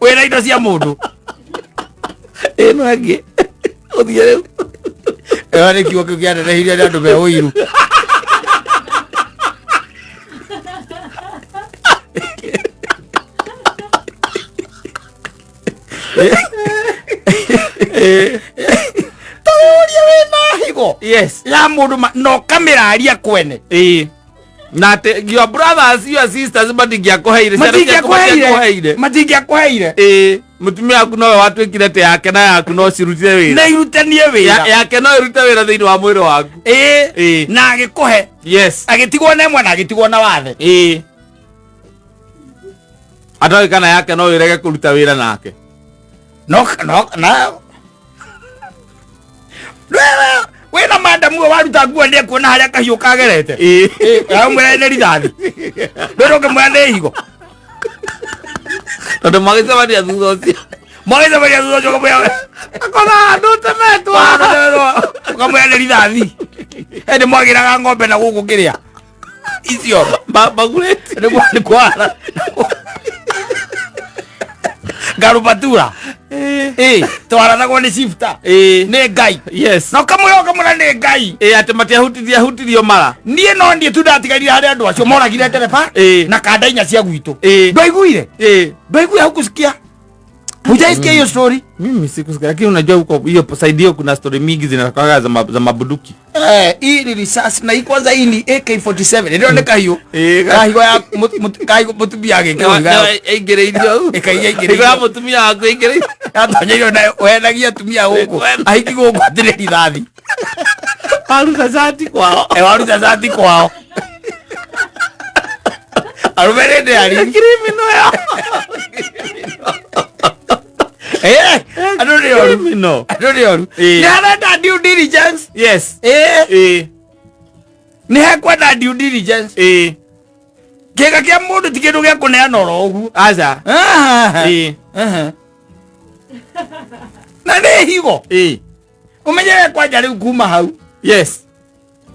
Wĩna indo cia mũndũ. Ĩno ĩngĩ. Ũthiĩ rĩu. Ĩyo nĩ kiugo kĩu kĩanenehirie nĩ andũ me ũiru. Tũũria wĩna higo Yes. ya mũndũ na ũkamĩraria kwene. Ĩĩ. Na atĩ your brothers, your sisters matingĩakũheire. Ciana ciaku Matingĩakũheire. matingĩakũheire. Matingĩakũheire. Ĩĩ. Mũtumia waku nowe watuĩkire atĩ yake na yaku no cirutire wĩra. Na irutanie wĩra. Yake no ĩrute wĩra thĩinĩ wa mwĩrĩ waku. Ĩĩ. Ĩĩ. Na agĩkũhe. Yes. Agĩtigwo na ĩmwe na agĩtigwo na wathe. Ĩĩ. Atoĩ kana yake no ĩrege kũruta wĩra nake. No no na wewe wĩna madamu ũyũ waruta nguo nĩ ekuona harĩa kahiũ kagerete. Ĩĩ. Ũmwĩra nĩ rithathi. Ndũrĩ ũngĩmwĩra nĩ higo. Tondũ magĩcemania thutha ũcio. Magĩcemania thutha ũcio ũkamwĩra Akona handũ ũtemetwo. Ũkamwĩra nĩ rithathi. Ĩndĩ mwagĩraga ng'ombe na gũkũ kĩrĩa. Icio. Magurĩti. Nĩ kwara. Ngarubatura. Ĩĩ, twaranagwo nĩ shifter. Ĩĩ. Nĩ Ngai. Yes. Na ũkamwĩra ũkamwĩra nĩ Ngai. Ĩĩ atĩ matiahutirie hutirio mara. Niĩ no niĩ tu ndatigarire harĩ andũ acio moragire ndereba Ĩĩ. na kanda inya cia gwitũ. Ĩĩ. Ndwaiguire? Ĩĩ. Ndwaiguire hukusikia? Hujaisikia hiyo story? Mimi sikusikia, lakini unajua huko hiyo side hiyo kuna story mingi zinatokaga za mabunduki. Eh, hii ni risasi na hii kwanza hii ni AK47. Ndio nĩ kahiũ. Ĩĩ, Kahiũ ya kahiũ mũtumia agĩkĩrwo. Ĩingĩrĩirio. Ĩkaingĩrĩirio. Higo ya mũtumia waku ĩingĩrĩirio. Yatonyeirwo nayo wenagia atumia gũkũ. Ahiki gũkũ atĩ nĩ rithathi. Waruta cati kwao. Eh, waruta cati kwao. Arũme nĩ ndĩari. Criminal ya. Eh, andũ nĩ oru. Criminal. Andũ nĩ oru. Ĩĩ. Nĩ harenda due diligence. Yes. Eh, Ĩĩ. nĩ hekwenda due diligence. Ĩĩ. Kĩga kĩa mũndũ ti kĩndũ gĩa kũneana oro ũguo. Aca. Ah. Ĩĩ. Aha. Na nĩ higo. Ĩĩ. Ũmenyere kwanja rĩu kuma hau. Yes.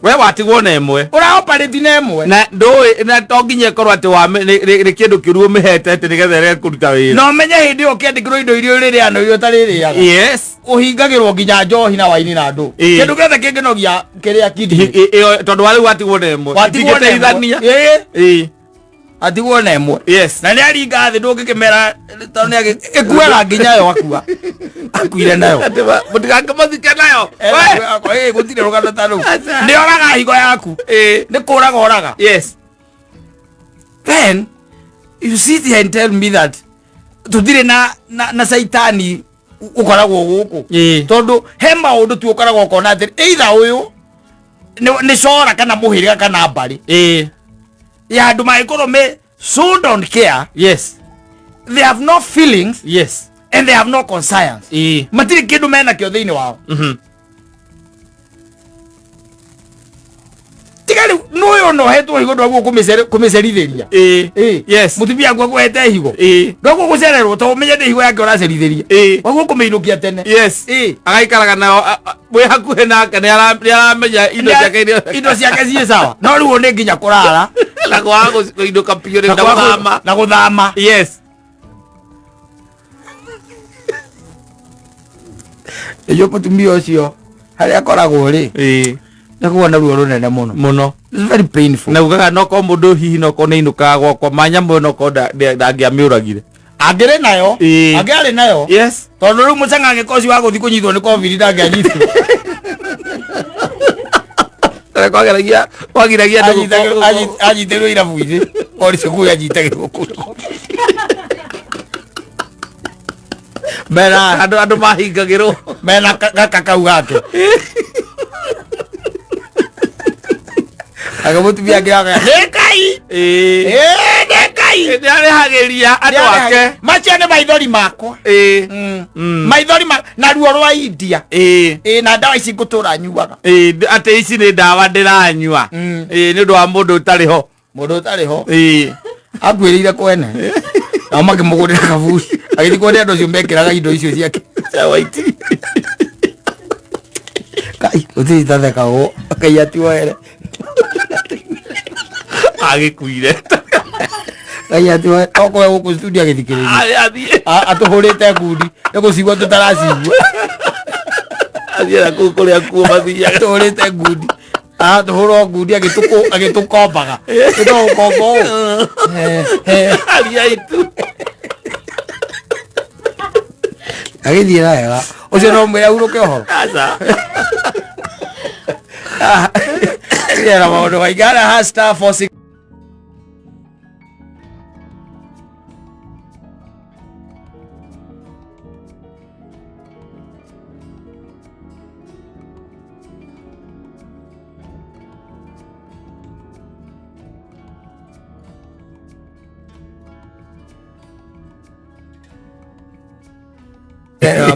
We watigwo na ĩmwe. Ũraoparĩti na ĩmwe. Na ndũĩ na to nginya ĩkorwo atĩ wa nĩ kĩndũ kĩũru ũmĩhete atĩ nĩgetha ĩrege kũruta wĩra. Na ũmenye hĩndĩ ĩyo ũkĩandĩkĩrwo indo iria ũrĩrĩaga na iria ũtarĩrĩaga. Yes. Ũhingagĩrwo nginya njohi na waini na ndũ. Ĩĩ. Kĩndũ gĩothe kĩngĩnogia kĩrĩa kidney. Ĩyo tondũ wa rĩu watigwo na ĩmwe. Watigwo na ĩmwe. Itingĩteithania. Ĩĩ. Ĩĩ. Atigwo na ĩmwe. Yes. Na nĩ aringa thĩ ndũngĩkĩmera tondũ nĩ ĩkuaga nginya yo akua. Akuire nayo. Atĩ mũtigakĩmũthike nayo. We. Ĩĩ gũtirĩ rũgano ta rũu. Aca. Nĩ oraga higo yaku. Ĩĩ. Nĩ kũraga oraga. Yes. Then you sit here and tell me that tũtirĩ na caitani ũkoragwo gũkũ. Ĩĩ. Tondũ he maũndũ tu ũkoragwo ũkona atĩ either ũyũ nĩ cora kana mũhĩrĩga kana mbarĩ Ĩĩ. ya andũ mangĩkorwo me so don't care. Yes. They have no feelings. Yes. And they have no conscience. Ĩĩ. Matirĩ kĩndũ menakĩo thĩinĩ wao. Tiga rĩu nũyũ ona ũhetwo higo ndwaguo kũmĩcerithĩria. Ĩĩ. Ĩĩ. Yes. Mũtumia waku akũhete higo. Ĩĩ. Ndwaguo gũcererwo tondũ ũmenye nĩ higo yake ũracerithĩria. Ĩĩ. Waguo kũmĩinũkia tene. Yes. Ĩĩ. Agaikaraga nayo mwĩ hakuhĩ nake nĩ aramenya indo ciake iria Indo ciake ciĩ sawa. No rĩu nĩ nginya kũrara. Na kwaga kũinũka biũ rĩ Na na gũthama. Na gũthama. Yes. Nĩguo mũtumia ũcio harĩa akoragwo rĩ Ĩĩ. nĩkuona na ruo rũnene mũno. Mũno. It's very painful. Na ugaga no korwo mũndũ hihi no korwo nĩ ainũkaga gwakwa ma nyamũ ĩyo no korwo ndangĩamĩũragire. Angĩrĩ nayo. Ĩĩ. Angĩarĩ nayo. Yes. Tondũ rĩu mũcang'ang'ĩko ũcio wa gũthiĩ kũnyitwo nĩ covid ndangĩanyitirwo. Kwageragia kwagiragia andũ Anyitĩrwo irabu-inĩ. Oricio kũu anyitagĩrwo kũu. Mena Andũ mahingagĩrwo. Mena gaka kau gake agĩmũtumia angĩ nĩ Ngai. Ĩĩ. Ĩĩ, nĩ Ngai. Nĩ arĩhagĩria andũ ake. Macio nĩ maithori makwa. Ĩĩ. Maithori ma na ruo rwa India. Ĩĩ. Ĩĩ, na ndawa ici ngũtũra nyuaga. Ĩĩ, atĩ ici nĩ ndawa ndĩranyua. Ĩĩ, nĩ ũndũ wa mũndũ ũtarĩ ho. Mũndũ ũtarĩ ho. Ĩĩ. Akuĩrĩire kwene nao makĩmũgũrĩra kaburi, agĩthiĩ kwene andũ acio mekĩraga indo icio ciake cia white. Kai gũtirĩ itathekagwo, Ngai atuoere. Agĩkuire. Ngai atuoere, okorwo gũkũ studio agĩthikĩrĩria. Athiĩ. Atũhũrĩte ngundi nĩ gũcigua tũtaracigua. Athiĩ na kũu kũrĩa kuo mathiaga. Atũhũrĩte ngundi, atũhũra ngundi agĩtũkombaga tũtagũkomba ũũ. Aria itu. Agĩthiĩ na wega ũcio no mwĩra hurũke ũhoro. Aca. Ena maũndũ maingĩ harĩa ha *46.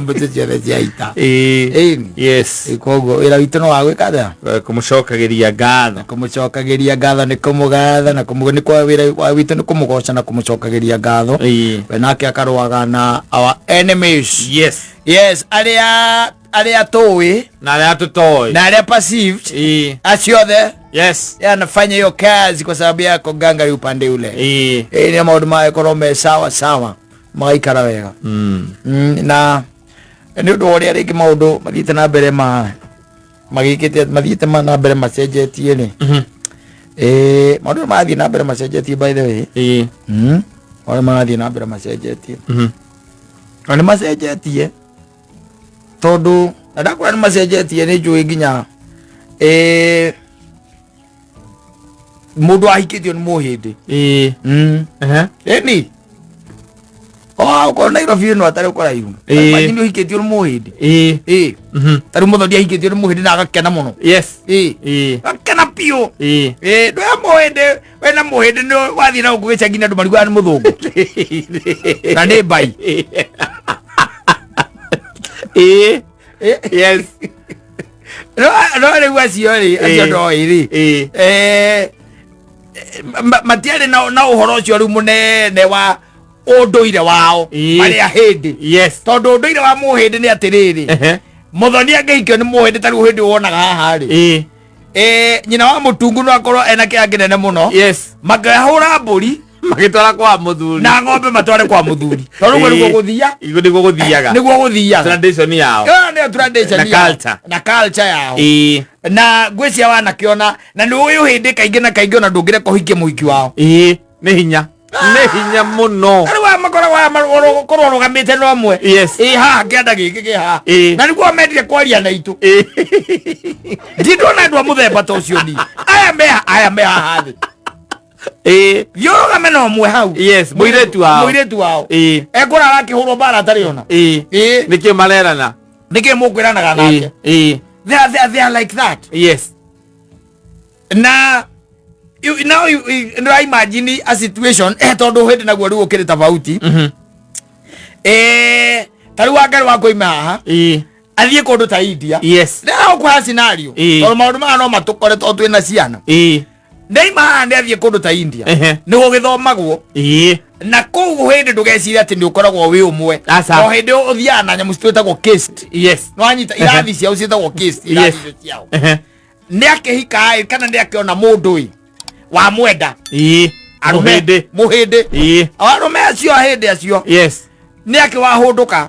Mbũtũ ciothe cia ita. Ĩĩ. Ĩni. Yes. Koguo wĩra witũ no wa gwĩka atĩa? Kũmũcokagĩria ngatho. Kũmũcokagĩria ngatho nĩ kũmũgatha na kũmũ nĩ kwa wĩra wa witũ nĩ kũmũgoca na kũmũcokagĩria ngatho. Ĩĩ. We nake akarũaga na our enemies. Yes. Yes, arĩa tũĩ Na arĩa tũtoĩ. na arĩa perceived. Ĩĩ. Acio othe Yes. yeye anafanya hiyo kazi kwa sababu yako gangari upande ule. Ĩĩ. Ĩĩ, nĩ maũndũ magĩkorwo me sawa sawa, magaikara wega. Na nĩ ũndũ wa ũrĩa rĩngĩ maũndũ mathiĩte na mbere ma magĩkĩte mathiĩte na mbere macenjetie rĩ. Ĩĩ, maũndũ nĩ marathiĩ na mbere macenjetie, by the way. Ĩĩ. Maũndũ marathiĩ na mbere macenjetie. Na nĩ macenjetie tondũ na ndakwĩra nĩ macenjetie, nĩ njũĩ nginya mũndũ ahikĩtio nĩ mũhĩndĩ. Ĩĩ. Ehe. Ĩni okorwo Nairobi ĩno atarĩ kũraihu. Ĩĩ. Imagine ũhikĩtio nĩ mũhĩndĩ. Ĩĩ. Ĩĩ. Tarĩu mũthoni ahikĩtio nĩ mũhĩndĩ na agakena mũno. Yes. Ĩĩ. Ĩĩ. Agakena biũ. Ĩĩ. Ĩĩ, ndũya mũhĩndĩ wena mũhĩndĩ nĩ wathiĩ na gũkũ gĩcagi-inĩ andũ mariguaga nĩ mũthũngũ na nĩ mbai. Ĩĩ. Yes. No rĩu acio rĩ, acio Ĩĩ. ndoĩ rĩ, Ĩĩ. matiarĩ na ũhoro ũcio rĩu mũnene wa ũndũire wao. Ĩĩ. Marĩa hĩndĩ Yes. tondũ ũndũire wa mũhĩndĩ nĩ atĩrĩrĩ, Ehe. mũthoni angĩhikio nĩ mũhĩndĩ, ta rĩu hĩndĩ wonaga haha rĩ, Ĩĩ. nyina wa mũtungu no akorwo ena kĩeha kĩnene mũno. Yes. Makĩhũra mbũri Magĩtwara kwa mũthuri. na ng'ombe matware kwa mũthuri, tondũ ũguo nĩguo Ĩĩ. gũthia. Iguo nĩguo gũthiaga. Nĩguo gũthiaga. Tradition yao. Ĩyo nĩyo tradition Na yao. culture. Na culture yao. Ĩĩ. Na ngwĩcia wanakĩona na nĩ ũyũ hĩndĩ kaingĩ na kaingĩ ona ndũngĩreka ũhikie mũhiki wao. Ĩĩ. Nĩ hinya. Nĩ hinya mũno. Rĩu aya makoragwo korwo rũgamĩte no amwe. Yes. Ĩ haha kĩanda gĩkĩ kĩ haha. Ĩĩ. Na nĩguo mendire kwaria na itũ. Ĩĩ. Ndindona andũ a mũthemba ta ũcio ni aya me haha thĩ. Ĩĩ. Thiĩ ũrũgame na ũmwe hau. Yes, mũirĩtu wao. Mũirĩtu wao. Ĩĩ. Ekũrara akĩhũrwo mbara atarĩ ona. Ĩĩ. Ĩĩ. Nĩkĩo marerana. Nĩkĩ mũkwĩranaga nake? Ĩĩ. They are like that. Yes. Na you, now you, you imagine a situation, tondũ hĩndĩ naguo rĩu ũkĩrĩ tofauti. Ta rĩu Wangari wa koima haha Ĩĩ. athiĩ kũndũ ta India. Yes. Ndĩragũkũha scenario. Ĩĩ. Tondũ maũndũ maya no matũkore tondũ twĩna ciana. Ĩĩ. Ndaima haha nĩ athiĩ kũndũ ta India. Ehe. Nĩ gũgĩthomagwo. Ĩĩ. Na kũu hĩndĩ ndũgeciria atĩ nĩ ũkoragwo wĩ ũmwe. Aca. O hĩndĩ ũthiaga na nyamũ citwĩtagwo caste. Yes. Nĩwanyita irathi ciao ciĩtagwo caste, irathi Yes. icio ciao. Ehe. Nĩ akĩhika ĩ kana nĩ akĩona mũndũ ĩ wamwenda. Ĩĩ. Arũme. Mũhĩndĩ. Mũhĩndĩ. Ĩĩ. Arũme acio a hĩndĩ acio. Yes. Nĩ akĩwahũndũka.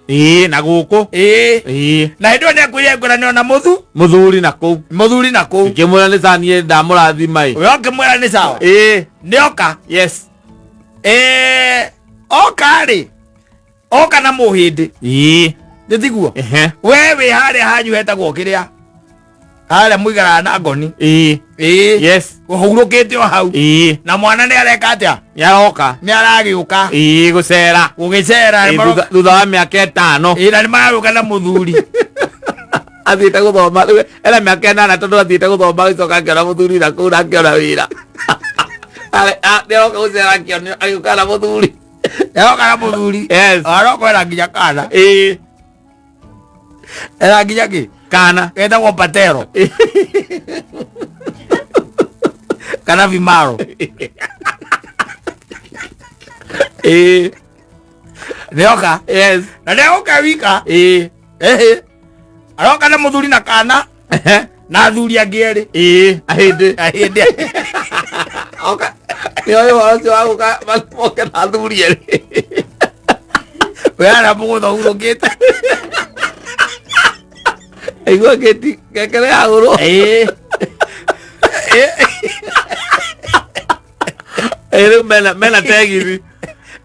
Ĩĩ, na gũkũ. Ĩĩ. Ĩĩ. Na hĩndĩ ĩyo nĩ akwĩrire ngwĩra nĩ ona mũthu. Mũthuri na kũu. Mũthuri na kũu. Ngĩmwĩra nĩ saniĩ ndamũrathima ĩ. We ũkĩmwĩra nĩ sawa. Ĩĩ. Nĩ oka. Yes. Ĩĩ, oka rĩ, oka na mũhĩndĩ. Ĩĩ. Nĩ tiguo? Ehe. We wĩ harĩa hanyu hetagwo kĩrĩa? Harĩa mũigaraga na ngoni. Ĩĩ. Ĩĩ. Yes. Ũhurũkĩte o hau. Ĩĩ. Na mwana nĩ areka atĩa? Nĩ aroka. Nĩ aragĩũka. Ĩĩ, gũcera. Gũgĩcera. Ĩĩ, thutha wa mĩaka 5. Ĩĩ, na nĩ maragĩũka na mũthuri. Athiĩte gũthoma rĩu ena mĩaka 8 tondũ athiĩte gũthoma agĩcoka akĩona mũthuri na kũu na akĩona wĩra. Nĩ aroka gũcera agĩũka na mũthuri. Nĩ aroka na mũthuri. Yes. Aroka ena nginya kana. Ĩĩ. Ena nginya kĩ? Kana. Getagwo patero. Kana vimaro. Ĩĩ. Nĩoka. Yes. Na nĩoka wika. Ĩĩ. Ehe. Aroka na mũthuri na kana. Na athuri angĩ erĩ. Ĩĩ, ahĩndĩ. Ahĩndĩ. Oka. Nĩ oĩ ũhoro ũcio wa gũka moke na athuri erĩ. We ara mũgũtha ũhurũkĩte. Aigua ngĩti ngengere yahũrwo. Ĩĩ. Ĩĩ, rĩu mena tegithi.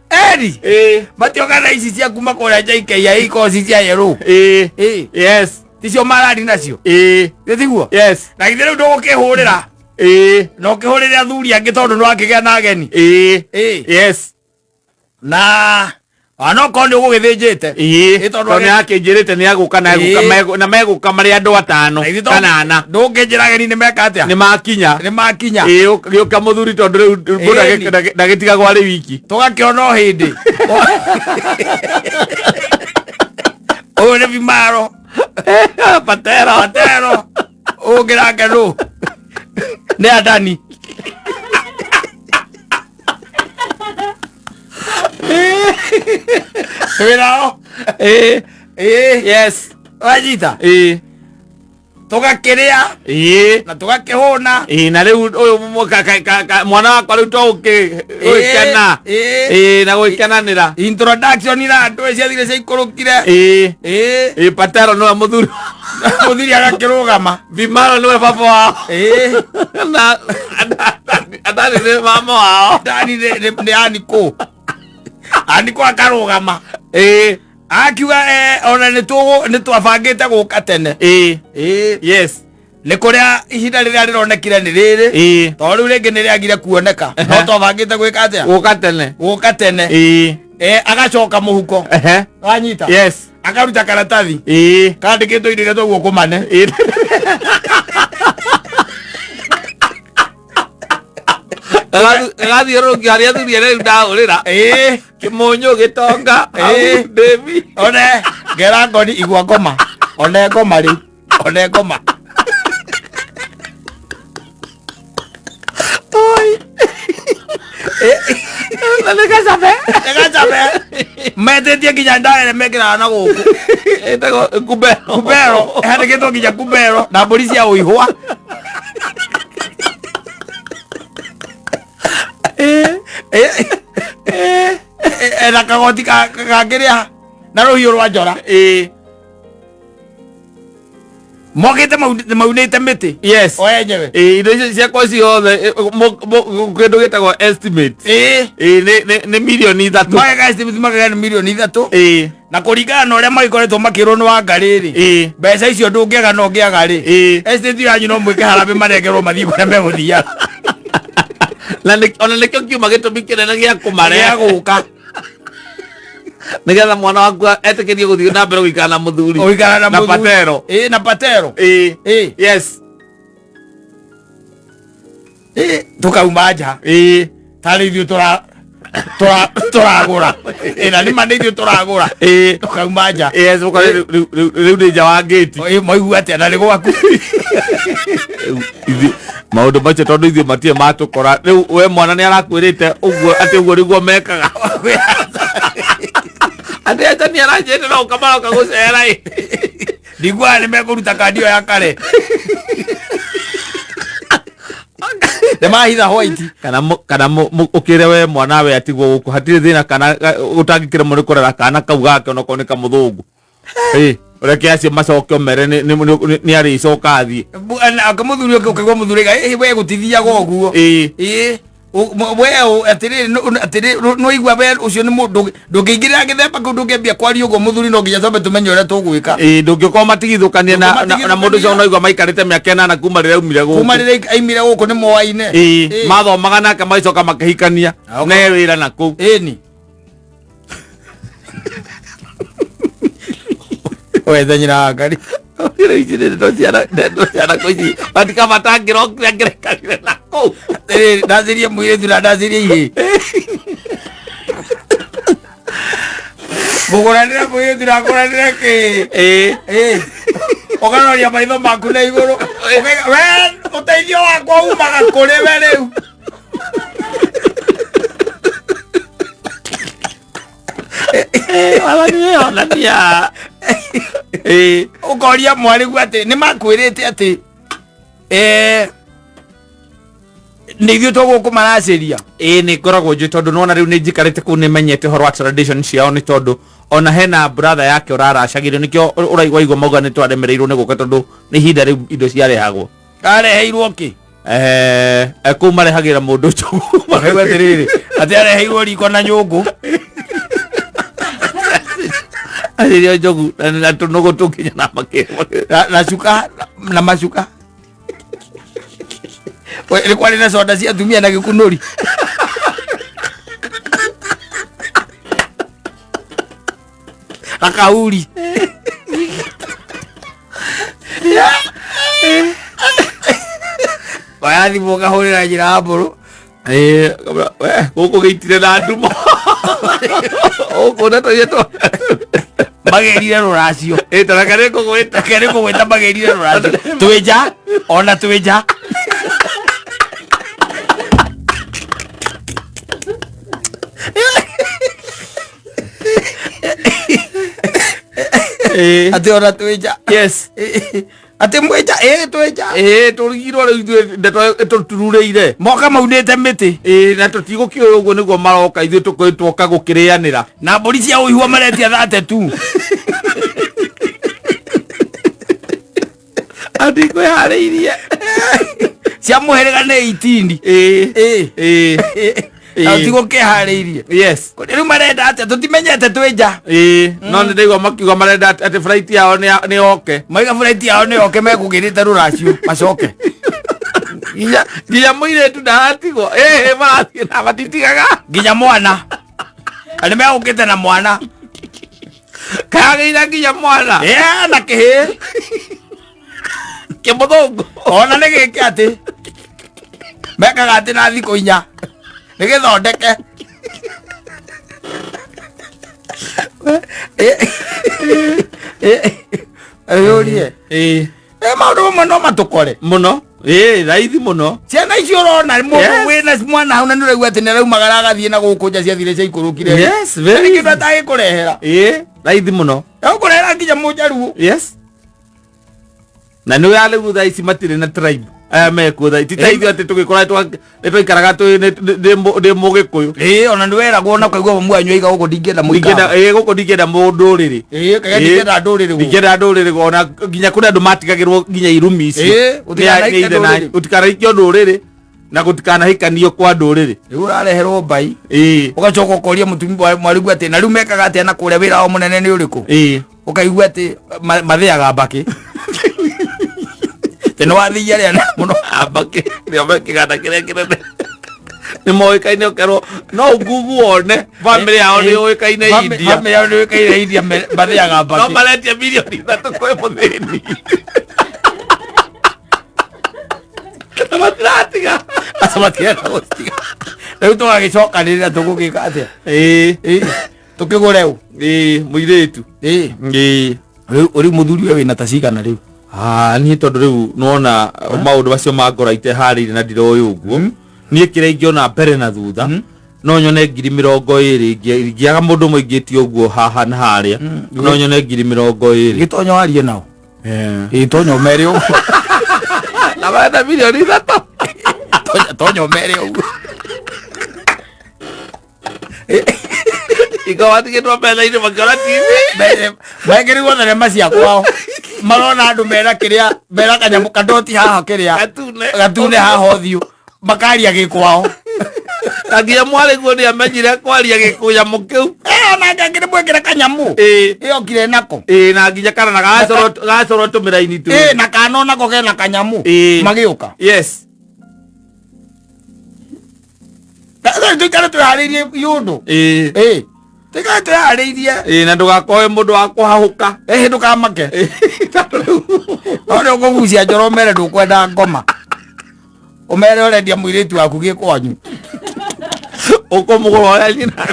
Eri. Ĩĩ. Matioka na ici cia kuma kũrĩa JKIA ikoci cia yerũ. Ĩĩ. Ĩĩ. Yes. Ticio marari nacio. Ĩĩ. Nĩ tiguo? Yes. Na githĩ rĩu ndũgũkĩhũrĩra. Ĩĩ. Na ũkĩhũrĩre athuri angĩ tondũ nĩwakĩgĩa na ageni. Ĩĩ. Ĩĩ. Yes. Na onokorwo nĩ ũgũgĩthĩnjĩte. Ĩĩ. Ĩ, tondũ Tondũ nĩ akĩnjĩrĩte nĩ agũka na egũka Ĩĩ. na megũka marĩ andũ 5 Na githĩ kana 4. Ndũngĩnjĩra ageni nĩ meka atĩa? Nĩ makinya. Nĩ makinya. Ĩĩ, gĩũka mũthuri tondũ rĩu mũndũ Ĩĩ. ndagĩtigagwo arĩ wiki. Tũgakĩona o hĩndĩ. Ũyũ nĩ Vimaro. Patero. Patero. Ũngĩrake nũ? Nĩ Adani. Wĩrao. Ĩĩ. Ĩĩ. Yes. Wanyita. Ĩĩ. Tũgakĩrĩa Ĩĩ. na tũgakĩhũna. Ĩĩ, na rĩu ũyũ mwana wakwa rĩu to gũkĩkena. Ĩĩ. Ĩĩ, na gũgĩkenanĩra. Introduction ira andũ ciathire ciaikũrũkire. Ĩĩ. Ĩĩ. Ĩĩ, Patero nĩwe mũthuri. Mũthuri agakĩrũgama. Vimaro nĩwe baba wao. Ĩĩ. Na Adani nĩ mama wao. Adani nĩ Anikũ. Anikũ akarũgama. Ĩĩ. Akiuga ona nĩ twabangĩte gũka tene. Ĩĩ. Ĩĩ. Yes. Nĩ kũrĩa ihinda rĩrĩa rĩronekire nĩ rĩrĩ. Ĩĩ. Tondũ rĩu rĩngĩ nĩ rĩagire kuoneka. No twabangĩte gwĩka atĩa? Gũka tene. Gũka tene. Ĩĩ. Agacoka mũhuko. Ehe. Wanyita? Yes. Akaruta karatathi. Ĩĩ. Kandĩkĩtwo indo iria twaguo kũmane. Ĩĩ. Gagathiũrũrũkia harĩa athuri arĩa rĩu ndahũrĩra. Ĩĩ. Kĩmũnyũ gĩtonga. Ĩĩ. Ndĩmi. One ngera ngoni igua ngoma. One ngoma rĩu. One ngoma. Oi. Na nĩ gacabe. Nĩ gacabe. Metĩtie nginya ndawa ĩrĩa mekĩraga na gũkũ. Ĩtagwo kumbero. Kumbero. Ĩhandĩkĩtwo nginya kumbero na mbũri cia ũihwa. Ena kagoti kangĩrĩa na rũhiũ rwa njora. Ĩĩ. Mokĩte maunĩte mĩtĩ. Yes. O enyewe. Ĩĩ, indo icio ciakwa ciothe kĩndũ gĩtagwo estimate. Ĩĩ. Ĩĩ, nĩ mirioni 3. Mageka estimate mageka nĩ mirioni 3. Ĩĩ. Na kũringana na ũrĩa magĩkoretwo makĩrwo nĩ Wangarĩ rĩ. Ĩĩ. Mbeca icio ndũngĩaga no ũngĩaga rĩ. Ĩĩ. Estate yanyu no mwĩke harambĩ manengerwo mathiĩ kũrĩa megũthiaga. Na ona nĩkĩo kiuma gĩtũmi kĩnene gĩa kũmarehe. Gĩa gũka. Nĩgetha mwana waku etĩkĩrie gũthiĩ na mbere gũikara na mũthuri. Gũikara na Na mũthuri. patero. Ĩĩ, na patero. Ĩĩ. Ĩĩ. Yes. Ĩĩ, tũkauma nja. Ĩĩ. Tarĩ ithuĩ tũragũra. Ĩĩ, na nĩma nĩ ithuĩ tũragũra. Ĩĩ. Tũkauma nja. Yes, ũkore rĩu nĩ nja wa ngĩti. Ĩĩ, mwaigua atĩa na nĩ gwaku? Ithuĩ maũndũ macio tondũ ithuĩ matirĩ matũkora. Rĩu we mwana nĩ arakwĩrĩte ũguo atĩ ũguo nĩguo mekaga. Atĩ acha nĩ aranjĩte no ũkamaroka gũcera ĩ. Ndiguaga nĩ mekũruta kandi ĩyo ya kare. Nĩ mahitha white. Kana ũkĩre we mwana we atigwo gũkũ hatirĩ thĩna kana ũtangĩkĩremwo nĩ kũrera kana kau gake onokorwo nĩ kamũthũngũ. Ĩ, ũreke acio macoke ũmere nĩ arĩcoka athiĩ. Mũthuri ũngĩ ũkaigua mũthuri auga, ĩ, we gũtithiaga ũguo. Ĩ. Ĩ. We atĩrĩrĩ, atĩrĩrĩ, nĩwaigua we ũcio nĩ mũndũ ndũngĩingĩrĩra gĩthemba kĩu, ndũngĩambia kwaria ũguo mũthuri, no nginya twambe tũmenye ũrĩa tũgwĩka. Ĩĩ, ndũngĩkorwo matigithũkanie na mũndũ ũcio ũnaigua maikarĩte mĩaka 8 kuma rĩrĩa aumire gũkũ. Kuma rĩrĩa aimire gũkũ nĩ moaine. Ĩĩ, mathomaga nake magicoka makĩhikania ne wĩra na kũu. Ĩni wethe nyina wa ngari. Rĩu ici nĩ ndeto ciana, ndeto ciana kũ ici matikabatangĩrokire angĩrekanire na kũu. Atĩrĩrĩ, ndacirie mũirĩtu na ndacirie ihĩĩ, ngũgũranĩre mũirĩtu na ngũranĩre kĩĩ. Ĩĩ. Ĩĩ. Ũkaroria maitho maku na igũrũ. Ũkaiga, we ũteithio wakwa umaga kũrĩ we rĩu. Wathani wĩyonania. Ĩĩ. Ũkoria mwarĩgu atĩ nĩ makwĩrĩte atĩ nĩ ithuĩ tũgũkũ maracĩria. Ĩĩ, nĩ ngoragwo njũĩ tondũ nona rĩu nĩ njikarĩte kũu, nĩ menyete ũhoro wa tradition ciao, nĩ tondũ ona hena brother yake ũraracagĩrio, nĩkĩo ũraigua igua mauga nĩ twaremereirwo nĩ gũka, tondũ nĩ ihinda rĩu indo ciarehagwo. Areheirwo kĩ? Kũu marehagĩra mũndũ njogu. Ũkaigua atĩrĩrĩ, atĩ areheirwo riko na nyũngũ. Arĩrio njogu na tũnũgũ tũnginya na makĩ na cuka na macuka. We, nĩ kwarĩ na soda cia atumia na gĩkunũri. Na kauri. Oya thimũ ũkahũrĩra njĩra ya mbũrũ. Ĩĩ, we, gũkũ gĩitire na ndumo gũkũ ndeto iria Magĩrire rũracio. Ĩĩ, tareke nĩ ngũgwĩta. Reke nĩ ngũgwĩta, magĩrire rũracio twĩ nja, ona twĩ nja. Ĩĩ. Atĩ ona twĩ nja. Yes. Atĩ mwĩ nja? Ĩĩ, twĩ nja. Ĩĩ, tũrigirwo rĩu ithuĩ ndeto ĩtũtururĩire. Moka maunĩte mĩtĩ. Ĩĩ, na tũtigũkĩũĩ ũguo nĩguo maroka, ithuĩ tũkoka gũkĩrĩanĩra. Na mbũri cia ũihua maretia thate tu. Andikwĩharĩirie. Cia mũhĩrĩga nĩ 18. Ĩĩ. Ĩĩ. Ĩĩ. Na ũtigũkĩharĩirie. Yes. Rĩu marenda atĩa? Tũtimenyete, twĩ nja. Ĩĩ, no nĩ ndaigua makiuga marenda atĩ flight yao nĩ yoke. Maiga flight yao nĩ yoke, mekũgĩrĩte rũracio macoke. Nginya mũirĩtu ndaratigwo. Ĩĩ, marathiĩ na matitigaga. Nginya mwana, na nĩ megũkĩte na mwana. Kagĩire nginya mwana. Ĩĩ, na kĩhĩ. Kĩmũthũngũ. Ona nĩ gĩkĩ atĩ mekaga atĩ na thikũ 4 nĩ gĩthondeke. Ĩyũrie. Ĩĩ. Maũndũ mamwe no matũkore. Mũno. Ĩĩ, raithi mũno. Ciana icio ũrona mũndũ wĩna mwana hau na nĩ ũraigua atĩ nĩ araumagara agathiĩ na gũkũ nja, ciathire ciaikũrũkire. Yes, very Nĩ kĩndũ atagĩkũrehera. Ĩĩ, raithi mũno. Egũkũrehera nginya mũnjaruo. Yes, na nĩ ya rĩu thaa ici matirĩ na tribe aya mekuo thaa ici, ti ta ithuĩ atĩ tũgĩkũra nĩ twaikaraga twĩ ndĩ mũgĩkũyũ. Ĩĩ, ona nĩ weragwo na ũkaigua mamu wanyu aiga gũkũ ndingĩenda ndingĩenda mũikara. Ĩĩ, gũkũ ndingĩenda mũndũrĩrĩ. Ĩĩ, kaga ndingĩenda ndũrĩrĩ gũkũ. Ndingĩenda ndũrĩrĩ, ona nginya kũrĩ andũ matigagĩrwo nginya irumi icio. Ĩĩ, gũtikanaikio Nĩ ithe na- ndũrĩrĩ. Gũtikanaikio ndũrĩrĩ na gũtikanahikanio kwa ndũrĩrĩ. Rĩu ũrareherwo mbai. Ĩĩ. Ũgacoka ũkoria mũtumia mwarĩguo atĩ na rĩu mekaga atĩa na kũrĩa, wĩra wao mũnene nĩ ũrĩkũ? Ĩĩ. Ũkaigua atĩ mathĩaga mbakĩ, atĩ nĩ wathĩi arĩa mũno. Ambake nĩo me kĩganda kĩrĩa kĩnene, nĩ moĩkaine, ũkerwo no ungugu wone bamĩrĩ yao nĩ yũĩkaine India. Bamĩrĩ yao nĩ yũĩkaine India, mathĩaga no mbakĩ. maretia mirioni 3 kwĩ mũthĩni na matiratiga. Aca, matirenda gũtiga. Rĩu tũgagĩcokanĩrĩra tũgũgĩka atĩa? Ĩĩ. Ĩĩ, tũkĩgũre ũ? Ĩĩ, mũirĩtu. Ĩĩ. Ĩĩ. Rĩu mũthuri we wĩna ta cigana rĩu? Ah, niĩ tondũ rĩu nona maũndũ macio ma ngoro iteharĩirie na ndiroĩ ũguo, niĩ kĩrĩa ingĩona mbere na thutha no nyone 20,000. Ingĩaga mũndũ mũingĩtie ũguo haha na harĩa, no nyone 20,000. Gĩtonyo warie nao. Ĩĩ, tonya ũmere ũguo. Na marenda mirioni 3. Tonya ũmere ũguo. Iko watigĩtwo metha-inĩ makĩona TV. Mekĩrĩgwo thenema cia kwao, marona andũ mena kĩrĩa, mena kanyamũ kadoti haha kĩrĩa gatune. Gatune haha ũthiũ, makaria gĩkwao. Na nginya mwarĩ guo nĩ amenyire kwaria gĩkũnyamũ kĩu. Eh, onake akĩrĩ mwĩkĩre kanyamũ. Ĩĩ. Ĩyokire nako. Ĩĩ, na nginya kana na gacorwo tũmĩraini tu. Ĩĩ, na kana onako kena kanyamũ. Ĩĩ. Magĩũka. Yes. Rĩu tũikare twĩharĩirie yũndũ. Ĩĩ. Ĩĩ. Tũikare twĩharĩirie. Ĩĩ, na ndũgakorwo wĩ mũndũ wa kũhahũka. Ĩĩ, ndũkamake. No nĩ ũkũgucia njoro ũmere ndũkwenda ngoma. Ũmere ũrendia mũirĩtu waku gĩ kwanyu. Ũkũmũgũra ũrĩa nyina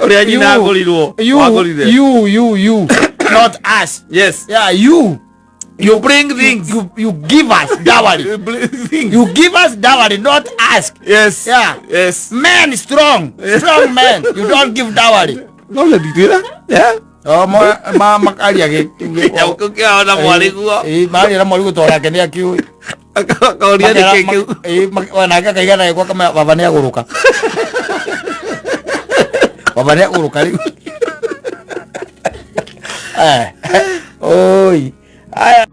ũrĩa nyina agũrirwo. You, Wagũrire. you, you, you, not us. Yes. Yeah, you. You bring things. You give us dowry. You bring things. You give us dowry, not ask. Yes. Yeah. Yes. Men strong, strong men. You don't give dowry. No nditwĩra. Yeah. Oh, ma makaria gĩ. Kĩnyamũ kĩu kĩahona mwarĩ guo. Ĩĩ, maria na mwarĩ guo nake nĩ akiũĩ. Akaũria nĩkĩ kĩu. Ĩĩ, nake akaiga naye gwaka baba nĩ agũrũka. Baba nĩ agũrũka rĩu. Eh. Oi. Aya.